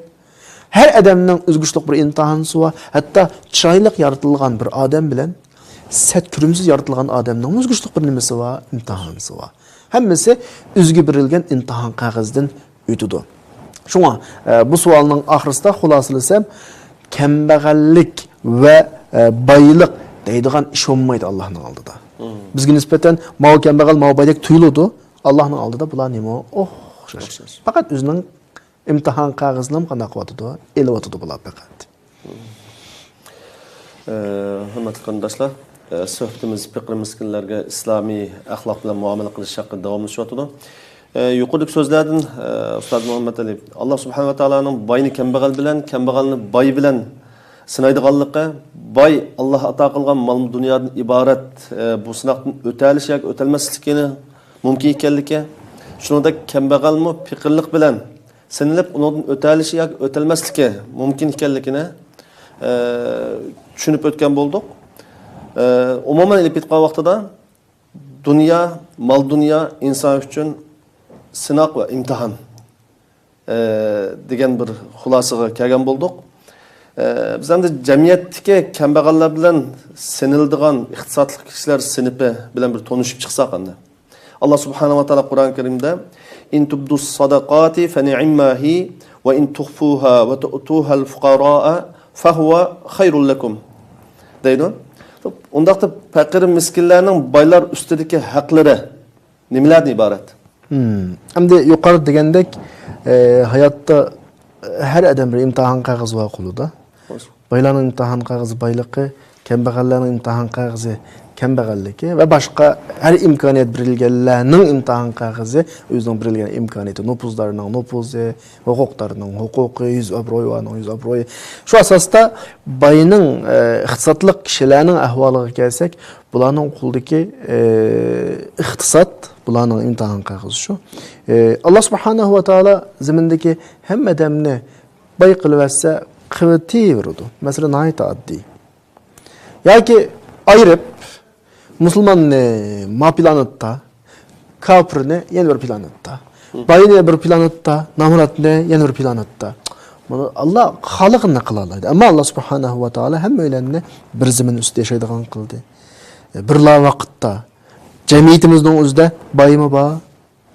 ھەر ئادەمنىڭ ئۆزگىچىلىك بىر ئىمتىھانى بار. ھەتتا چىرايلىق يارىتىلغان بىر ئادەم بىلەن سەت كۆرۈمسىز يارىتىلغان ئادەمنىڭ ئۆزگىچىلىك بىر نېمىسى بار، ئىمتىھانى بار. ھەممىسى ئۆزىگە بېرىلگەن ئىمتىھان قەغىزىدىن ئۆتىدۇ. شۇڭا، ئە، بۇ سوئالنىڭ ئاخىرىسىدا خۇلاسىلىسەم، كەمبەغەللىك ۋە، ئە، بايلىق دەيدىغان ئىش بولمايدۇ ئاللاھنىڭ ئالدىدا. مم. بىزگە نىسبەتەن ماۋۇ كەمبەغەل، ماۋۇ باي دەپ تۇيۇلىدۇ. ئاللاھنىڭ ئالدىدا بۇلار نېمە؟ ئوخشاش. ئوخشاش. پەقەت ئۆزىنىڭ ئىمتىھان قەغىزىنى قانداق قىلىۋاتىدۇ؟ ئېلىۋاتىدۇ بۇلار پەقەت. ئە، ھۆرمەتلىك قېرىنداشلار، ئە، سۆھبىتىمىز پېقىر مىسكىنلەرگە ئىسلامىي ئەخلاق بىلەن مۇئامىلە قىلىش ھەققىدە داۋاملىشىۋاتىدۇ. ئە، يۇقىرىدىكى سۆزلەردىن، ئە، ئۇستاز مۇھەممەد ئەلى، ئاللا سۇبھانەھۇ ۋە تائالانىڭ باينى كەمبەغەل بىلەن، كەمبەغەلنى باي بىلەن سىنايدىغانلىقى، باي ئاللا ئاتا قىلغان مال دۇنيادىن ئىبارەت، ئە، بۇ سىناقتىن ئۆتەلىشى ياكى ئۆتەلمەسلىكىنى مۇمكىن ئىكەنلىكى، شۇنىڭدەك كەمبەغەلمۇ پېقىرلىق بىلەن سىنىلىپ، ئۇنىڭدىن ئۆتەلىشى ياكى ئۆتەلمەسلىكى مۇمكىن ئىكەنلىكىنى، ئە، چۈشىنىپ ئۆتكەن بولدۇق. ئە، ئومۇمەن ئېلىپ ئېيتقان ۋاقتىدا، دۇنيا، مال دۇنيا ئىنسان ئۈچۈن سىناق ۋە ئىمتىھان، ئە، دېگەن بىر خۇلاسىغا كەلگەن بولدۇق. ئە، بىز ئەمدى جەمئىيەتتىكى كەمبەغەللەر بىلەن سىنىلىدىغان ئىقتىسادلىق كىشىلەر سىنىپى بىلەن بىر تونۇشۇپ چىقساق ئەمدى. ئاللا سۇبھانەھۇ ۋە تائالا قۇرئان كەرىمدە، «إن تبدوا الصدقات فنعماها وإن تخفوها وتؤتوها الفقراء فهو خير لكم» دەيدۇ. ئۇنداقتا پەقىر مىسكىنلەرنىڭ بايلار ئۈستىدىكى ھەقلىرى نېمىلەردىن ئىبارەت؟ مم. ئەمدى يۇقىرىدا دېگەندەك، ئە، ھاياتتا، ئە، ھەر ئادەم بىر ئىمتىھان قەغىزى بار قولىدا. بايلارنىڭ ئىمتىھان قەغىزى بايلىقى، كەمبەغەللەرنىڭ ئىمتىھان قەغىزى كەمبەغەللىكى ۋە باشقا ھەر ئىمكانىيەت بېرىلگەنلەرنىڭ ئىمتىھان قەغىزى ئۆزىنىڭ بېرىلگەن ئىمكانىيىتى، نوپۇزدارنىڭ نوپۇزى، ھوقۇقدارنىڭ ھوقۇقى، يۈز ئابرۇيى بارنىڭ يۈز ئابرۇيى. شۇ ئاساستا باينىڭ، ئە، ئىقتىسادلىق كىشىلەرنىڭ ئەھۋالىغا كەلسەك، بۇلارنىڭ قولىدىكى، ئە، ئىقتىساد، بۇلارنىڭ ئىمتىھان قەغىزى شۇ. ئە، ئاللا سۇبھانەھۇ ۋە تائالا زېمىندىكى ھەممە ئادەمنى باي قىلىۋەتسە، قىلىۋېتىۋېرىدۇ. مەسىلە ناھايىتى ئاددىي. ياكى ئايرىپ، مۇسۇلماننى ما پلانېتتا، كاپىرنى يەنە بىر پلانېتتا، باينى بىر پلانېتتا، نامراتنى يەنە بىر پلانېتتا. بۇنى ئاللا خالىغىنىنى قىلالايدۇ. ئەمما ئاللا سۇبھانەھۇ ۋە تائالا ھەممەيلەننى بىر زېمىن ئۈستىدە ياشايدىغان قىلدى. بىرلا ۋاقىتتا جەمئىيىتىمىزنىڭ ئۆزىدە بايمۇ بار،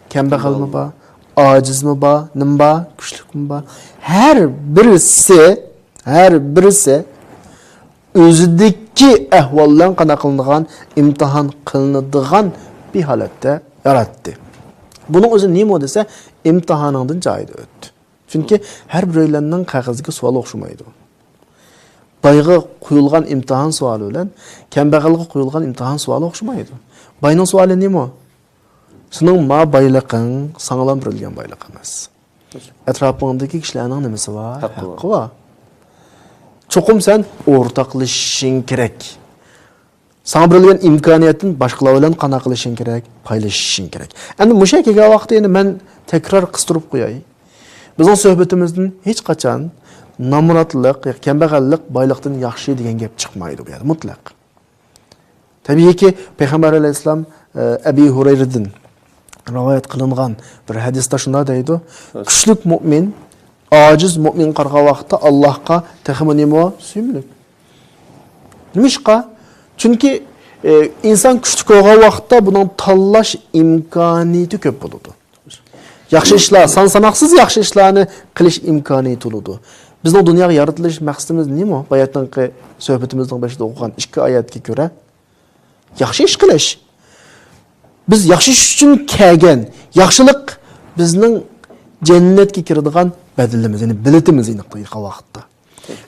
كەمبەغەلمۇ بار، ئاجىزمۇ بار، نېمە بار، كۈچلۈكمۇ بار. ھەر بىرسى، ھەر بىرسى ئۆزىدىكى ئەھۋال بىلەن قانداق قىلىنىدىغان، ئىمتىھان قىلىنىدىغان بىر ھالەتتە ياراتتى. بۇنىڭ ئۆزى نېمە دېسە، ئىمتىھانىڭدىن جايىدا ئۆتتى. چۈنكى ھەر بىرەيلەننىڭ قەغىزىگە سوئال ئوخشىمايدۇ. بايغا قويۇلغان ئىمتىھان سوئالى بىلەن كەمبەغەلگە قويۇلغان ئىمتىھان سوئالى ئوخشىمايدۇ. باينىڭ سوئالى نېمە؟ سېنىڭ ما بايلىقىڭ ساڭىلا بېرىلگەن بايلىق ئەمەس. ئەتراپىڭدىكى كىشىلەرنىڭ نېمىسى بار؟ ھەققى بار. ھەققى بار. چوقۇم سەن ئورتاقلىشىشىڭ كېرەك. ساڭا بېرىلگەن ئىمكانىيەتتىن باشقىلار بىلەن قانداق قىلىشىڭ كېرەك؟ پايلىشىشىڭ كېرەك. ئەمدى مۇشۇ يەرگە كەلگەن ۋاقىتتا يەنە مەن تەكرار قىستۇرۇپ قوياي. بىزنىڭ سۆھبىتىمىزدىن ھېچقاچان نامراتلىق، كەمبەغەللىك بايلىقتىن ياخشى دېگەن گەپ چىقمايدۇ بۇ يەردە مۇتلەق. تەبىئىيكى، پەيغەمبەر ئەلەيھىسسالام، ئە، ئەبى ھۇرەيرىدىن رىۋايەت قىلىنغان بىر ھەدىستە شۇنداق دەيدۇ، كۈچلۈك مۆمىن ئاجىز مۆمىنگە قارىغان ۋاقىتتا ئاللاھقا تېخىمۇ نېمە؟ سۆيۈملۈك. نېمىشقا؟ چۈنكى، ئە، ئىنسان كۈچلۈك بولغان ۋاقىتتا بۇنىڭ تاللاش ئىمكانىيىتى كۆپ بولىدۇ. ياخشى ئىشلار، سان ساناقسىز ياخشى ئىشلارنى قىلىش ئىمكانىيىتى بولىدۇ. بىزنىڭ دۇنياغا يارىتىلىش مەقسىتىمىز نېمە؟ باياتىنقى سۆھبىتىمىزنىڭ بېشىدا ئوقۇغان ئىككى ئايەتكە كۆرە، ياخشى ئىش قىلىش. بىز ياخشى ئىش ئۈچۈن كەلگەن. ياخشىلىق بىزنىڭ جەننەتكە كىرىدىغان بەدىلىمىز، يەنى بېلىتىمىز ئېنىق دېگەن ۋاقىتتا.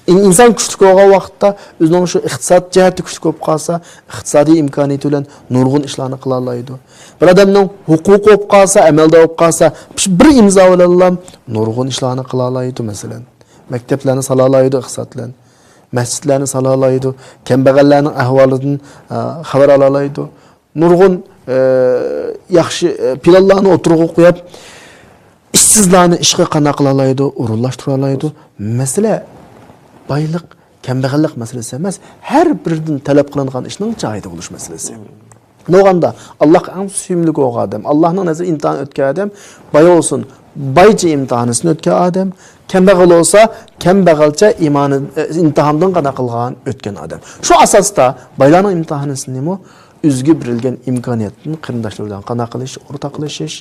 ئىن-، ئىنسان كۈچلۈك بولغان ۋاقىتتا، ئۆزىنىڭ شۇ ئىقتىساد جەھەتتە كۈچلۈك بولۇپ قالسا، ئىقتىسادىي ئىمكانىيىتى بىلەن نۇرغۇن ئىشلارنى قىلالايدۇ. بىر ئادەمنىڭ ھوقۇقى بولۇپ قالسا، ئەمەلدار بولۇپ قالسا، شۇ بىر ئىمزا بىلەنلا نۇرغۇن ئىشلارنى قىلالايدۇ، مەسىلەن. مەكتەپلەرنى سالالايدۇ ئىقتىساد بىلەن. مەسچىتلەرنى سالالايدۇ. كەمبەغەللەرنىڭ ئەھۋالىدىن، ئە، خەۋەر ئالالايدۇ. نۇرغۇن، ئە، ياخشى، ئە، پىلانلارنى ئوتتۇرىغا قويۇپ، ئىشسىزلارنى ئىشقا قانداق قىلالايدۇ، ئورۇنلاشتۇرالايدۇ. مەسىلە بايلىق، كەمبەغەللىك مەسىلىسى ئەمەس، ھەر بىرىدىن تەلەپ قىلىنغان ئىشنىڭ جايىدا بولۇش مەسىلىسى. نوغاندا، ئاللاھقا ئەڭ سۆيۈملۈك بولغان ئادەم، ئاللاھنىڭ نەزىرىدە ئىمتىھان ئۆتكەن ئادەم، باي بولسۇن، بايچە ئىمتىھانىسىنى ئۆتكەن ئادەم، كەمبەغەل بولسا، كەمبەغەلچە ئىمانى، ئىمتىھاندىن قانداق قىلغان ئۆتكەن ئادەم. شۇ ئاساستا بايلارنىڭ ئىمتىھانىسى نېمە؟ ئۆزىگە بېرىلگەن ئىمكانىيەتتىن قېرىنداشلار بىلەن قانداق قىلىش، ئورتاقلىشىش،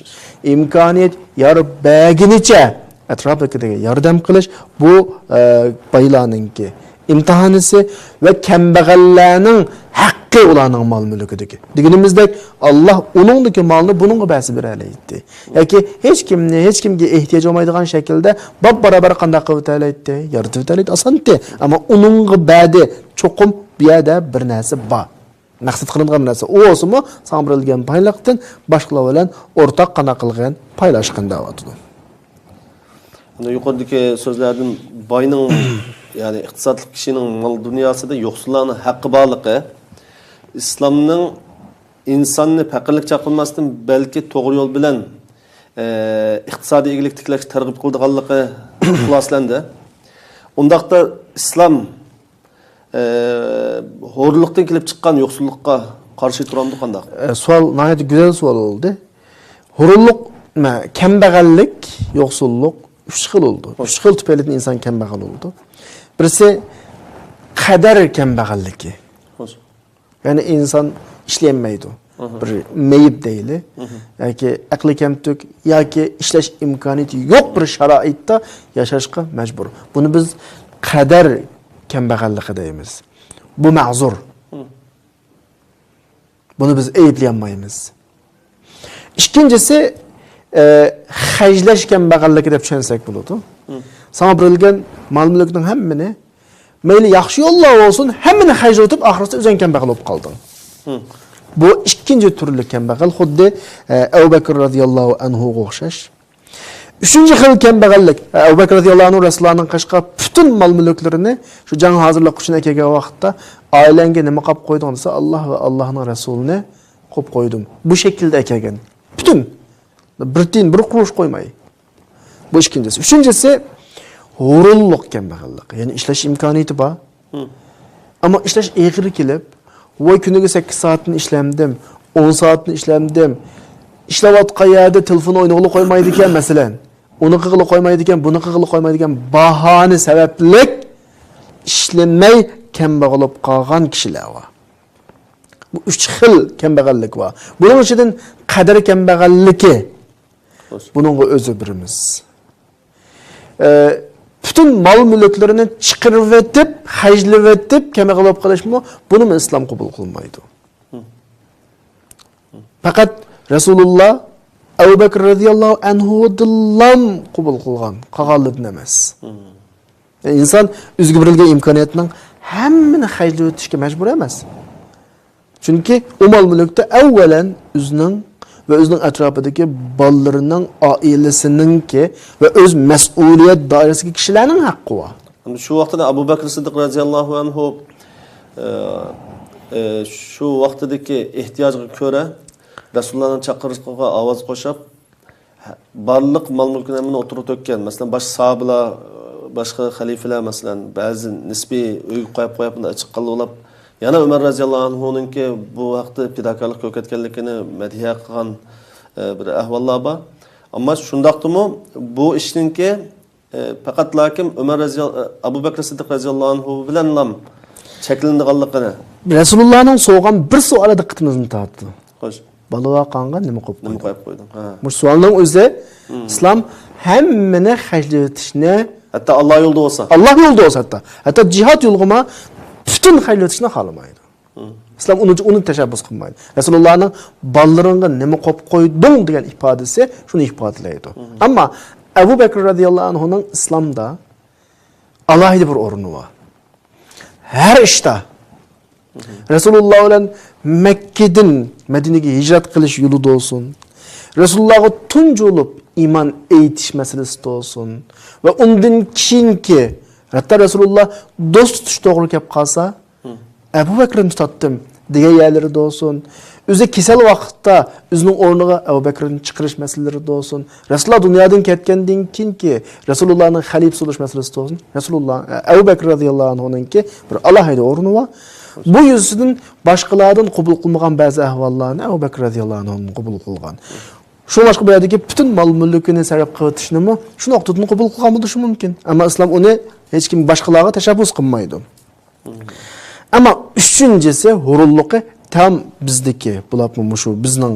ئىمكانىيەت يار بەرگىنىچە ئەتراپىدىكىلەرگە ياردەم قىلىش، بۇ، ئە، بايلارنىڭكى ئىمتىھانىسى ۋە كەمبەغەللەرنىڭ ھەققى ئۇلارنىڭ مال-مۈلكىدىكى. دېگىنىمىزدەك، ئاللا ئۇنىڭدىكى مالنى بۇنىڭغا بەرسە بېرەلەيتتى. ياكى ھېچكىمنى، ھېچكىمگە ئېھتىياج بولمايدىغان شەكىلدە باب-بارابەر قانداق قىلىۋېتەلەيتتى؟ يارىتىۋېتەلەيتتى، ئاسانتى. ئەمما ئۇنىڭغا بەردى، چوقۇم بۇ يەردە بىر نەرسە بار. مەقسەت قىلىنغان نەرسە ئۇ بولسىمۇ، ساڭا بېرىلگەن بايلىقتىن باشقىلار بىلەن ئورتاق قانداق قىلغىن؟ پايلاشقىن دەۋاتىدۇ. ئەنە يۇقىرىدىكى سۆزلەردىن باينىڭ، يەنى ئىقتىسادلىق كىشىنىڭ مال دۇنياسىدا يوقسۇللارنىڭ ھەققى بارلىقى، ئىسلامنىڭ ئىنساننى پەقىرلىك چاقىرماستىن، بەلكى توغرا يول بىلەن، ئە، ئىقتىسادىي ئىگىلىك تىكلەشكە تەرغىب قىلىدىغانلىقى خۇلاسىلەندى. ئۇنداقتا ئىسلام ئە، ھورلۇقتىن كېلىپ چىققان يوقسۇللۇققا قارشى تۇرامدۇ قانداق؟ ئە، سوئال، ناھايىتى گۈزەل سوئال بولدى. ھورلۇق، مە-، كەمبەغەللىك، يوقسۇللۇق ئۈچ خىل بولىدۇ. خوش. ئۈچ خىل تۈپەيلىدىن ئىنسان كەمبەغەل بولىدۇ. بىرسى قەدەر كەمبەغەللىكى. خوش. يەنى ئىنسان ئىشلىيەلمەيدۇ. مھم. بىر مېيىپ دەيلى. مھم. ياكى ئەقلى كەمتۈك، ياكى ئىشلەش ئىمكانىيىتى يوق بىر شارائىتتا ياشاشقا مەجبۇر. بۇنى بىز قەدەر كەمبەغەللىكى دەيمىز. بۇ مەزۇر. مھم. بۇنى بىز ئەيىبلىيەلمەيمىز. ئىككىنچىسى، ئە، خەجلەش كەمبەغەللىكى دەپ چۈشەنسەك بولىدۇ. مھم. ساڭا بېرىلگەن مال-مۈلۈكنىڭ ھەممىنى مەيلى ياخشى يوللار بولسۇن، ھەممىنى خەجلىۋېتىپ، ئاخىرسىدا ئۆزۈڭ كەمبەغەل بولۇپ قالدىڭ. مم. بۇ ئىككىنچى تۈرلۈك كەمبەغەل، خۇددى، ئە، ئەبۇ بەكرى رەزىياللاھۇ ئەنھۇغا ئوخشاش. ئۈچىنچى خىل كەمبەغەللىك، ئە، ئەبۇ بەكرى رەزىياللاھۇ ئەنھۇ رەسۇلۇللانىڭ قېشىغا پۈتۈن مال-مۈلۈكلىرىنى شۇ جەڭ ھازىرلىق ئۈچۈن ئەكەلگەن ۋاقىتتا، «ئائىلەڭگە نېمە قاپ قويدۇڭ؟» دېسە، «ئاللا ۋە ئاللانىڭ رەسۇلىنى قويۇپ قويدۇم.» بۇ شەكىلدە ئەكەلگەن. پۈتۈن. بىر تىيىن، بىر قۇرۇش قويماي. بۇ ئىككىنچىسى. ئۈچىنچىسى، ھۇرۇنلۇق كەمبەغەللىك. يەنى ئىشلەش ئىمكانىيىتى بار. مم. ئەمما ئىشلەش ئېغىر كېلىپ، ۋاي، كۈنىگە سەككىز سائەتنى ئىشلەمدىم، ئون سائەتنى ئىشلەمدىم. ئىشلەۋاتقان يەردە تېلېفون ئوينىغىلى قويمايدىكەن، مەسىلەن. ئۇنى قىلغىلى قويمايدىكەن، بۇنى قىلغىلى قويمايدىكەن، باھانە سەۋەبلىك ئىشلىمەي كەمبەغەل بولۇپ قالغان كىشىلەر بار. بۇ ئۈچ خىل كەمبەغەللىك بار. بۇنىڭ ئىچىدىن قەدەر كەمبەغەللىكى، بۇنىڭغا ئۆزى بىرىمىز. ئە، پۈتۈن مال-مۈلۈكلىرىنى چىقىرىۋېتىپ، خەجلىۋېتىپ، كەمبەغەل بولۇپ قېلىشمۇ، بۇنىمۇ ئىسلام قوبۇل قىلمايدۇ. پەقەت رەسۇلۇللا ئەبۇ بەكرى رەزىياللاھۇ ئەنھۇدىنلا قوبۇل قىلغان، قالغانلىرىدىن ئەمەس. ئىنسان ئۆزىگە بېرىلگەن ئىمكانىيەتنىڭ ھەممىنى خەجلىۋېتىشكە مەجبۇر ئەمەس. چۈنكى ئۇ مال-مۈلۈكتە ئەۋۋەلەن ئۆزىنىڭ ۋە ئۆزىنىڭ ئەتراپىدىكى بالىلىرىنىڭ، ئائىلىسىنىڭكى ۋە ئۆز مەسئۇلىيەت دائىرىسىدىكى كىشىلەرنىڭ ھەققى بار. ئەمدى شۇ ۋاقتىدا ئەبۇ بەكرى سىددىق رەزىياللاھۇ ئەنھۇ، ئە، ئە، شۇ ۋاقتىدىكى ئېھتىياجغا كۆرە رەسۇلۇللانىڭ چاقىرىقىغا ئاۋاز قوشۇپ، بارلىق مال-مۈلكىنى ھەممىنى ئوتتۇرىغا تۆككەن. مەسىلەن، باشقا ساھابىلار، باشقا خەلىپىلەر، مەسىلەن، بەزى نىسپىي ئۆيگە قويۇپ، قويۇپ، بۇنداق ئېچىققانلار بولۇپ، يەنە ئۆمەر رەزىياللاھۇ ئەنھۇنىڭكى بۇ ھەقتە پىداكارلىق كۆرسەتكەنلىكىنى مەدھىيە قىلغان، ئە، بىر ئەھۋاللار بار. ئەمما شۇنداقتىمۇ بۇ ئىشنىڭكى، ئە، پەقەتلا كىم ئۆمەر رەزىيال-، ئە، ئەبۇ بەكرى سىددىق رەزىياللاھۇ ئەنھۇ بىلەنلا چەكلىنىدىغانلىقىنى. رەسۇلۇللانىڭ سورىغان بىر سوئالى دىققىتىمىزنى تارتتى. خوش. بالىلار قالغان نېمە قويۇپ نېمە قويدۇڭ؟ قويۇپ قويدۇڭ؟ ھە. مۇشۇ سوئالنىڭ ئۆزى مم. ئىسلام ھەممىنى خەجلىۋېتىشنى، ھەتتا ئاللا يولىدا بولسا. ئاللا يولىدا بولسا ھەتتا. ھەتتا جىھاد يولىغىمۇ پۈتۈن خەجلىۋېتىشنى خالىمايدۇ. مم. ئىسلام ئۇنى، ئۇنى تەشەببۇس قىلمايدۇ. رەسۇلۇللانىڭ «بالىلىرىڭغا نېمە قويۇپ قويدۇڭ؟» دېگەن ئىپادىسى شۇنى ئىپادىلەيدۇ. مم. ئەمما ئەبۇ بەكرى رەزىياللاھۇ ئەنھۇنىڭ ئىسلامدا ئالاھىدە بىر ئورنى بار. ھەر ئىشتا رەسۇلۇللا بىلەن مەككىدىن مەدىنىگە ھىجرەت قىلىش يولىدا بولسۇن، رەسۇلۇللاغا تۇنجى بولۇپ ئىمان ئېيتىش مەسىلىسىدە بولسۇن ۋە ئۇندىن كېيىنكى، ھەتتا رەسۇلۇللا دوست تۇتۇش توغرا كەپ قالسا، ئەبۇ بەكرىنى تۇتاتتىم دېگەن يەرلىرىدە بولسۇن، ئۆزى كېسەل ۋاقىتتا ئۆزىنىڭ ئورنىغا ئەبۇ بەكرىنى چىقىرىش مەسىلىلىرىدە بولسۇن، رەسۇلۇللا دۇنيادىن كەتكەندىن كېيىنكى رەسۇلۇللانىڭ خەلىپىسى بولۇش مەسىلىسىدە بولسۇن، رەسۇلۇللا، ئەبۇ بەكرى رەزىياللاھۇ ئەنھۇنىڭكى بىر ئالاھىدە ئورنى بار. بۇ يۈزىسىدىن باشقىلاردىن قوبۇل قىلمىغان بەزى ئەھۋاللارنى ئەبۇ بەكرى رەزىياللاھۇ ئەنھۇ قوبۇل قىلغان. شۇڭلاشقا بۇ يەردىكى پۈتۈن مال-مۈلكىنى سەرپ قىلىۋېتىشنىمۇ شۇ نۇقتىدىن قوبۇل قىلغان بولۇشى مۇمكىن. ئەمما ئىسلام ئۇنى ھېچكىم باشقىلارغا تەشەببۇس قىلمايدۇ. ئەمما ئۈچىنچىسى، ھۇرۇنلۇقى تام بىزدىكى، بولۇپمۇ مۇشۇ بىزنىڭ،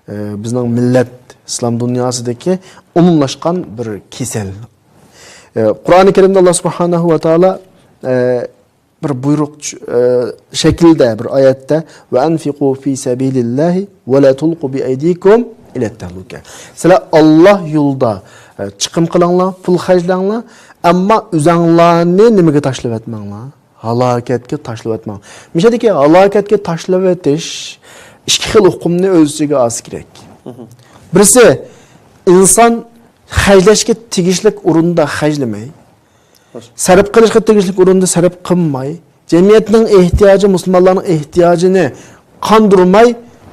ئە، بىزنىڭ مىللەت، ئىسلام دۇنياسىدىكى ئومۇملاشقان بىر كېسەل. ئە، قۇرئانى كەرىمدە ئاللا سۇبھانەھۇ ۋە تائالا، ئە، بىر بۇيرۇق، ئە، شەكلىدە بىر ئايەتتە، «ۋە ئەنفىقۇ فى سەبىلىللاھى ۋە لا تۇلقۇ بىئەيدىكۇم ئىلەت تەھلۇكە.» سىلەر ئاللا يولىدا، ئە، چىقىم قىلىڭلار، پۇل خەجلەڭلار، ئەمما ئۆزەڭلارنى نېمىگە تاشلىۋەتمەڭلار؟ ھالاكەتكە تاشلىۋەتمەڭ. مۇشۇ يەردىكى ھالاكەتكە تاشلىۋېتىش ئىككى خىل ئۇقۇمنى ئۆز ئىچىگە ئالسا كېرەك. بىرسى، ئىنسان خەجلەشكە تېگىشلىك ئورۇندا خەجلىمەي، سەرپ قىلىشقا تېگىشلىك ئورۇندا سەرپ قىلماي، جەمئىيەتنىڭ ئېھتىياجى، مۇسۇلمانلارنىڭ ئېھتىياجىنى قاندۇرماي،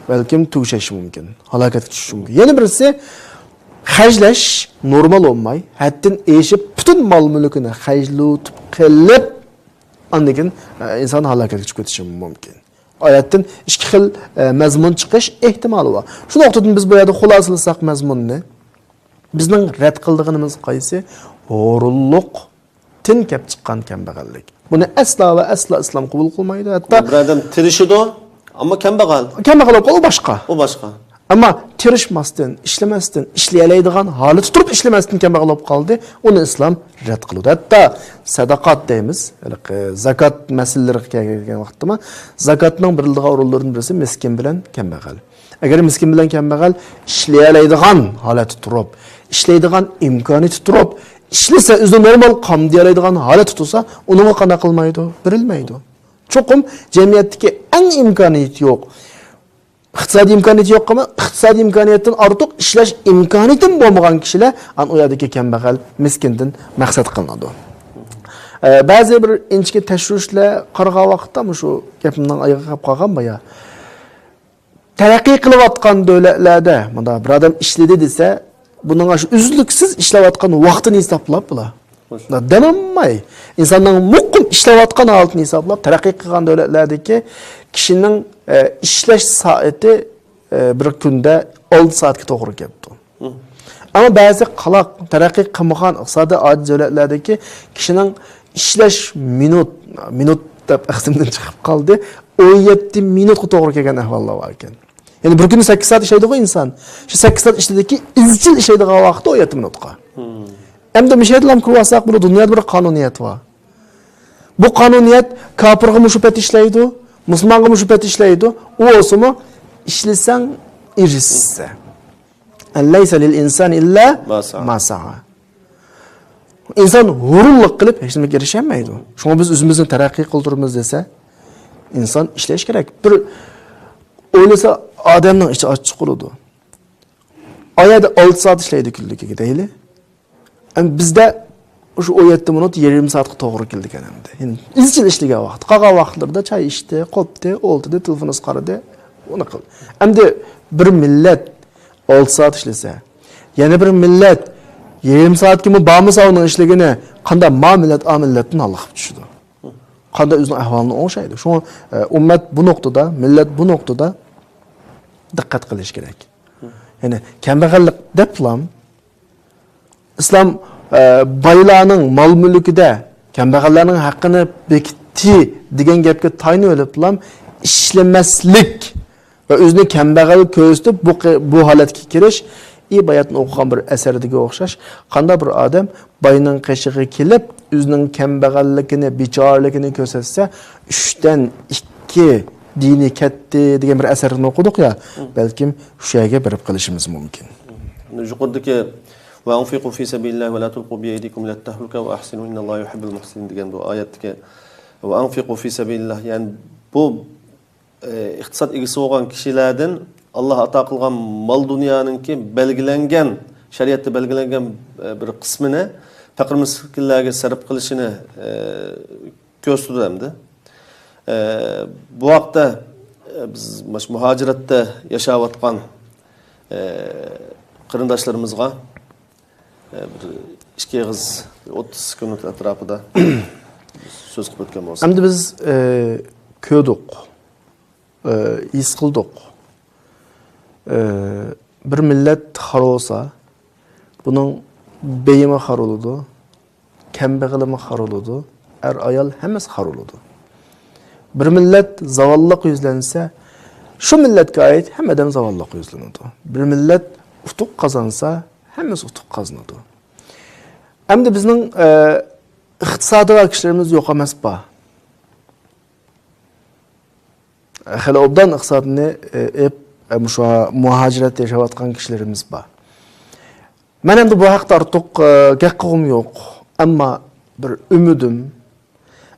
بەلكىم تۈگىشەشى مۇمكىن، ھالاكەتكە چۈشۈشى مۇمكىن. يەنە بىرسى، خەجلەش نورمال بولماي، ھەددىدىن ئېشىپ، پۈتۈن مال-مۈلكىنى خەجلىۋېتىپ قېلىپ، ئاندىن كېيىن، ئە، ئىنسان ھالاكەتكە چۈشۈپ كېتىشى مۇمكىن. ئايەتتىن ئىككى خىل، ئە، مەزمۇن چىقىش ئېھتىمالى بار. شۇ نۇقتىدىن بىز بۇ يەردە خۇلاسىلىساق مەزمۇننى، بىزنىڭ رەت قىلىدىغىنىمىز قايسى؟ ھۇرۇنلۇقتىن كەپ چىققان كەمبەغەللىك. بۇنى ئەسلا ۋە ئەسلا ئىسلام قوبۇل قىلمايدۇ. ھەتتا بىر ئادەم تىرىشىدۇ، ئەمما كەمبەغەل. كەمبەغەل بولۇپ قالۇش ئۇ باشقا. ئۇ باشقا. ئەمما تىرىشماستىن، ئىشلىمەستىن، ئىشلىيەلەيدىغان ھالىتى تۇرۇپ ئىشلىمەستىن كەمبەغەل بولۇپ قالدى، ئۇنى ئىسلام رەت قىلىدۇ. ھەتتا سەدەقات دەيمىز، ھېلىقى زاكات مەسىلىلىرىگە كەلگەن ۋاقىتتىمۇ، زاكاتنىڭ بېرىلىدىغان ئورۇنلىرىدىن بىرسى مىسكىن بىلەن كەمبەغەل. ئەگەر مىسكىن بىلەن كەمبەغەل ئىشلىيەلەيدىغان ھالەتتە تۇرۇپ، ئىشلەيدىغان ئىمكانىيىتى تۇرۇپ، ئىشلىسە ئۆزىنى نورمال قامدىيالايدىغان ھالەتتە تۇرسا، ئۇنىڭغا قانداق قىلمايدۇ؟ بېرىلمەيدۇ. چوقۇم جەمئىيەتتىكى ئەڭ ئىمكانىيىتى يوق، ئىقتىسادىي ئىمكانىيىتى يوق، ئەمما ئىقتىسادىي ئىمكانىيەتتىن ئارتۇق ئىشلەش ئىمكانىيىتىمۇ بولمىغان كىشىلەر، ئان ئۇ يەردىكى كەمبەغەل، مىسكىندىن مەقسەت قىلىنىدۇ. ئە، بەزى بىر ئىنچىكە تەشۋىشلەر قارىغان ۋاقىتتا، مۇشۇ گېپىمنىڭ ئايىغى قاپ قالغان بايا. تەرەققىي قىلىۋاتقان دۆلەتلەردە مۇنداق بىر ئادەم ئىشلىدى دېسە، بۇنىڭ ئاشۇ ئۈزلۈكسىز ئىشلەۋاتقان ۋاقتىنى ھېسابلاپ بۇلار. دەمالماي، ئىنساننىڭ مۇقىم ئىشلەۋاتقان ھالىتىنى ھېسابلاپ، تەرەققىي قىلغان دۆلەتلەردىكى كىشىنىڭ، ئە، ئىشلەش سائىتى، ئە، بىر كۈندە ئالتە سائەتكە توغرا كەپتۇ. ئەمما بەزى قالاق، تەرەققىي قىلمىغان ئىقتىسادىي ئاجىز دۆلەتلەردىكى كىشىنىڭ ئىشلەش مىنۇت، مىنۇت دەپ ئېسىمدىن چىقىپ قالدى، ئون يەتتە مىنۇتقا توغرا كەلگەن ئەھۋاللار بار ئىكەن. يەنى بىر كۈندە سەككىز سائەت ئىشلەيدىغۇ ئىنسان. شۇ سەككىز سائەت ئىشلىدىكى ئىزچىل ئىشلەيدىغان ۋاقتى ئون يەتتە مىنۇتقا. ئەمدى مۇشۇ يەردىلا كۆرۈۋالساق بولىدۇ، دۇنيادا بىر قانۇنىيەت بار. بۇ قانۇنىيەت كاپىرغا مۇشۇ پەت ئىشلەيدۇ، مۇسۇلمانغا مۇشۇ پەت ئىشلەيدۇ. ئۇ بولسىمۇ، ئىشلىسەڭ ئېرىشىسەن. لەيسە لىل ئىنسان ئىللا ما سائا. ما سائا. ئىنسان ھۇرۇنلۇق قىلىپ ھېچ نېمىگە ئېرىشەلمەيدۇ. شۇڭا بىز ئۆزىمىزنى تەرەققىي قىلدۇرىمىز دېسە، ئىنسان ئىشلەش كېرەك. بىر ئويلىسا، ئادەمنىڭ ئىچى ئاچچىق بولىدۇ. ئايەدە ئالتە سائەت ئىشلەيدۇ كۈنلۈكىگە دەيلى. ئەمما بىزدە شۇ ئون يەتتە مىنۇت يېرىم سائەتكە توغرا كېلىدىكەن ئەمدى. يەنى ئىزچىل ئىشلىگەن ۋاقتى. قالغان اقلىرىدا چاي ئىچتى، قوپتى، ئولتۇردى، تېلېفونغا قارىدى. ئۇنى قىلدى. ئەمدى بىر مىللەت ئالتە سائەت ئىشلىسە، يەنە بىر مىللەت يېرىم سائەتكىمۇ بارمىسا ئۇنىڭ ئىشلىگىنى، قانداق ما مىللەت ئا مىللەتتىن ھالقىپ چۈشىدۇ؟ قانداق ئۆزىنىڭ ئەھۋالىنى ئوڭشايدۇ؟ شۇڭا، ئە، ئۈممەت بۇ نۇقتىدا، مىللەت بۇ نۇقتىدا دىققەت قىلىش كېرەك. يەنى كەمبەغەللىك دەپلا ئىسلام، ئە، بايلارنىڭ مال-مۈلكىدە كەمبەغەللەرنىڭ ھەققىنى بېكىتتى دېگەن گەپكە تايىنىۋېلىپلا ئىشلىمەسلىك ۋە ئۆزىنى كەمبەغەل كۆرسىتىپ، بۇ قى-، بۇ ھالەتكە كىرىش ئى باياتىن ئوقۇغان بىر ئەسەردىكىگە ئوخشاش، قانداق بىر ئادەم باينىڭ قېشىغا كېلىپ، ئۆزىنىڭ كەمبەغەللىكىنى، بىچارىلىكىنى كۆرسەتسە، ئۈچتىن ئىككى دىنى كەتتى دېگەن بىر ئەسەرنى ئوقۇدۇق يا، بەلكىم شۇ يەرگە بېرىپ قېلىشىمىز مۇمكىن. يۇقىرىدىكى «وأنفقوا في سبيل الله ولا تلقوا بأيديكم إلى التهلكة وأحسنوا إن الله يحب المحسنين» دېگەن بۇ ئايەتتىكى «وأنفقوا في سبيل الله»، يەنى بۇ، ئى، ئىقتىساد ئىگىسى بولغان كىشىلەردىن ئاللا ئاتا قىلغان مال دۇنيانىڭكى بەلگىلەنگەن، شەرىئەتتە بەلگىلەنگەن، ئى، بىر قىسمىنى پەقىر مىسكىنلەرگە سەرپ قىلىشىنى، ئى، كۆرسىتىدۇ ئەمدى. ئە، بۇ ھەقتە، ئە، بىز مۇشۇ مۇھاجىرەتتە ياشاۋاتقان، ئە، قېرىنداشلىرىمىزغا، ئە، بىر ئىككى ئېغىز، بىر ئوتتۇز سېكۇنت ئەتراپىدا سۆز قىلىپ ئۆتكەن بولساق. ئەمدى بىز، ئە، كۆردۇق، ئە، ھېس قىلدۇق. ئە، بىر مىللەت خار بولسا، بۇنىڭ بېيىمۇ خار بولىدۇ، كەمبەغىلىمۇ خار بولىدۇ، ئەر-ئايال ھەممىسى خار بولىدۇ. بىر مىللەت زاۋاللىققا يۈزلەنسە، شۇ مىللەتكە ئائىت ھەممە ئادەم زاۋاللىققا يۈزلىنىدۇ. بىر مىللەت ئۇتۇق قازانسا، ھەممىسى ئۇتۇق قازىنىدۇ. ئەمدى بىزنىڭ، ئە، ئىقتىسادى بار كىشىلىرىمىز يوق ئەمەس بار. خېلى ئوبدان ئىقتىسادنى، ئېلىپ، مۇشۇ مۇھاجىرەتتە ياشاۋاتقان كىشىلىرىمىز بار. مەن ئەمدى بۇ ھەقتە ئارتۇق، گەپ قىلغۇم يوق. ئەمما بىر ئۈمىدىم،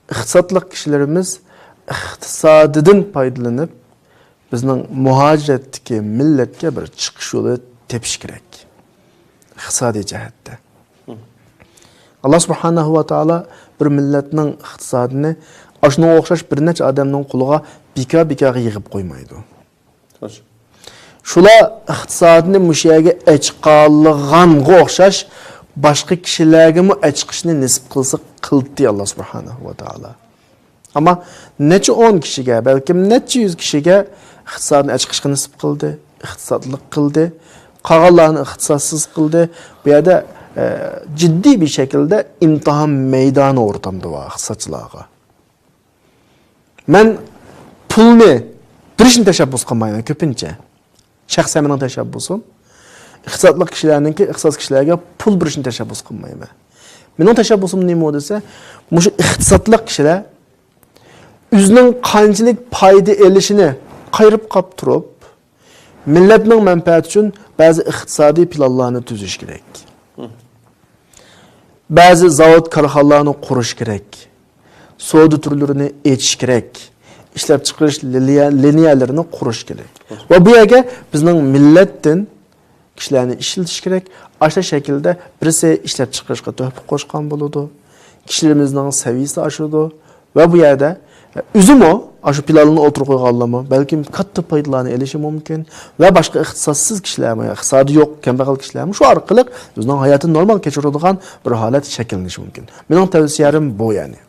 ئىقتىسادلىق كىشىلىرىمىز ئىقتىسادىدىن پايدىلىنىپ، بىزنىڭ مۇھاجىرەتتىكى مىللەتكە بىر چىقىش يولى تېپىش كېرەك. ئىقتىسادىي جەھەتتە. ئاللا سۇبھانەھۇ ۋە تائالا بىر مىللەتنىڭ ئىقتىسادىنى ئاشۇنىڭغا ئوخشاش بىر نەچچە ئادەمنىڭ قولىغا بىكار-بىكارغا يىغىپ قويمايدۇ. خوش. شۇلار ئىقتىسادىنى مۇشۇ يەرگە ئەچىقالىغانغا ئوخشاش باشقا كىشىلەرگىمۇ ئەچىقىشنى نېسىپ قىلسا قىلدى ئاللا سۇبھانەھۇ ۋە تائالا. ئەمما نەچچە ئون كىشىگە، بەلكىم نەچچە يۈز كىشىگە ئىقتىسادنى ئەچىقىشقا نېسىپ قىلدى، ئىقتىسادلىق قىلدى، قالغانلارنى ئىقتىسادسىز قىلدى. بۇ يەردە، ئە، جىددىي بىر شەكىلدە ئىمتىھان مەيدانى ئورتامدا بار ئىقتىسادچىلارغا. مەن پۇلنى بېرىشنى تەشەببۇس قىلمايمەن كۆپىنچە. شەخسەن مېنىڭ تەشەببۇسۇم. ئىقتىسادلىق كىشىلەرنىڭكى، ئىقتىسادسىز كىشىلەرگە پۇل بېرىشنى تەشەببۇس قىلمايمەن. مېنىڭ تەشەببۇسۇم نېمە دېسە، مۇشۇ ئىقتىسادلىق كىشىلەر ئۆزىنىڭ قانچىلىك پايدا ئېلىشىنى قايرىپ قاپ تۇرۇپ، مىللەتنىڭ مەنپەئەتى ئۈچۈن بەزى ئىقتىسادىي پىلانلارنى تۈزۈش كېرەك. بەزى زاۋۇت، كارخانىلارنى قۇرۇش كېرەك. سودا تۈرلىرىنى ئېچىش كېرەك. ئىشلەپچىقىرىش لىنىيە-، لىنىيەلىرىنى قۇرۇش كېرەك. ۋە بۇ يەرگە بىزنىڭ مىللەتتىن كىشىلەرنى ئىشلىتىش كېرەك. ئاشۇ شەكىلدە بىرسى ئىشلەپچىقىرىشقا تۆھپە قوشقان بولىدۇ. كىشىلىرىمىزنىڭ سەۋىيىسى ئاشىدۇ. ۋە بۇ يەردە ئۆزىمۇ، ئاشۇ پىلاننى ئوتتۇرىغا قويغانلارمۇ بەلكىم كاتتا پايدىلارنى ئېلىشى مۇمكىن. ۋە باشقا ئىقتىسادسىز كىشىلەرمۇ، ئىقتىسادى يوق، كەمبەغەل كىشىلەرمۇ شۇ ئارقىلىق ئۆزىنىڭ ھاياتىنى نورمال كەچۈرىدىغان بىر ھالەت شەكىللىنىشى مۇمكىن. مېنىڭ تەۋسىيەم بۇ، يەنى.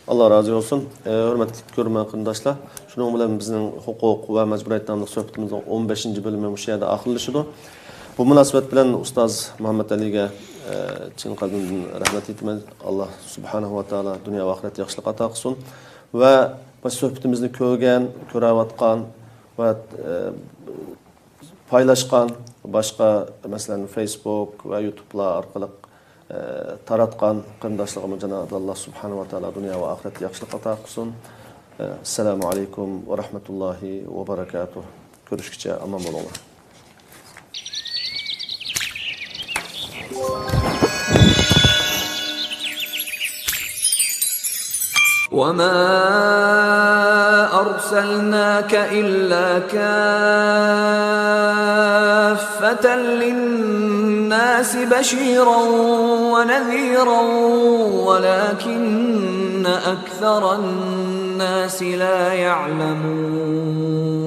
ئاللا رازى بولسۇن. ئە، ھۆرمەتلىك كۆرۈرمەن قېرىنداشلار، شۇنىڭ بىلەن بىزنىڭ ھوقۇق ۋە مەجبۇرىيەت ناملىق سۆھبىتىمىزنىڭ ئون بەشىنچى بۆلۈمى مۇشۇ يەردە ئاخىرلىشىدۇ. بۇ مۇناسىۋەت بىلەن ئۇستاز مۇھەممەد ئەلىگە، ئە، چىن قەلبىمدىن رەھمەت ئېيتىمەن. ئاللا سۇبھانەھۇ ۋە تائالا دۇنيا ۋە ئاخىرەتتە ياخشىلىق ئاتا قىلسۇن. ۋە بۇ سۆھبىتىمىزنى كۆرگەن، كۆرەۋاتقان ۋە، ئە، پايلاشقان باشقا، مەسىلەن، فېيسبۇك ۋە يۇتۇبلار ئارقىلىق، ئە، تاراتقان قېرىنداشلىرىمىزغا جانابى ئاللا سۇبھانەھۇ ۋە تائالا دۇنيا ۋە ئاخىرەتتە ياخشىلىق ئاتا قىلسۇن. ئە، ئەسسالامۇ ئەلەيكۇم ۋە رەھمەتۇللاھى ۋە بەرىكاتۇھ. كۆرۈشكىچە ئامان بولۇڭلار. وما أرسلناك إلا كافة للناس بشيرا ونذيرا ولكن أكثر الناس لا يعلمون.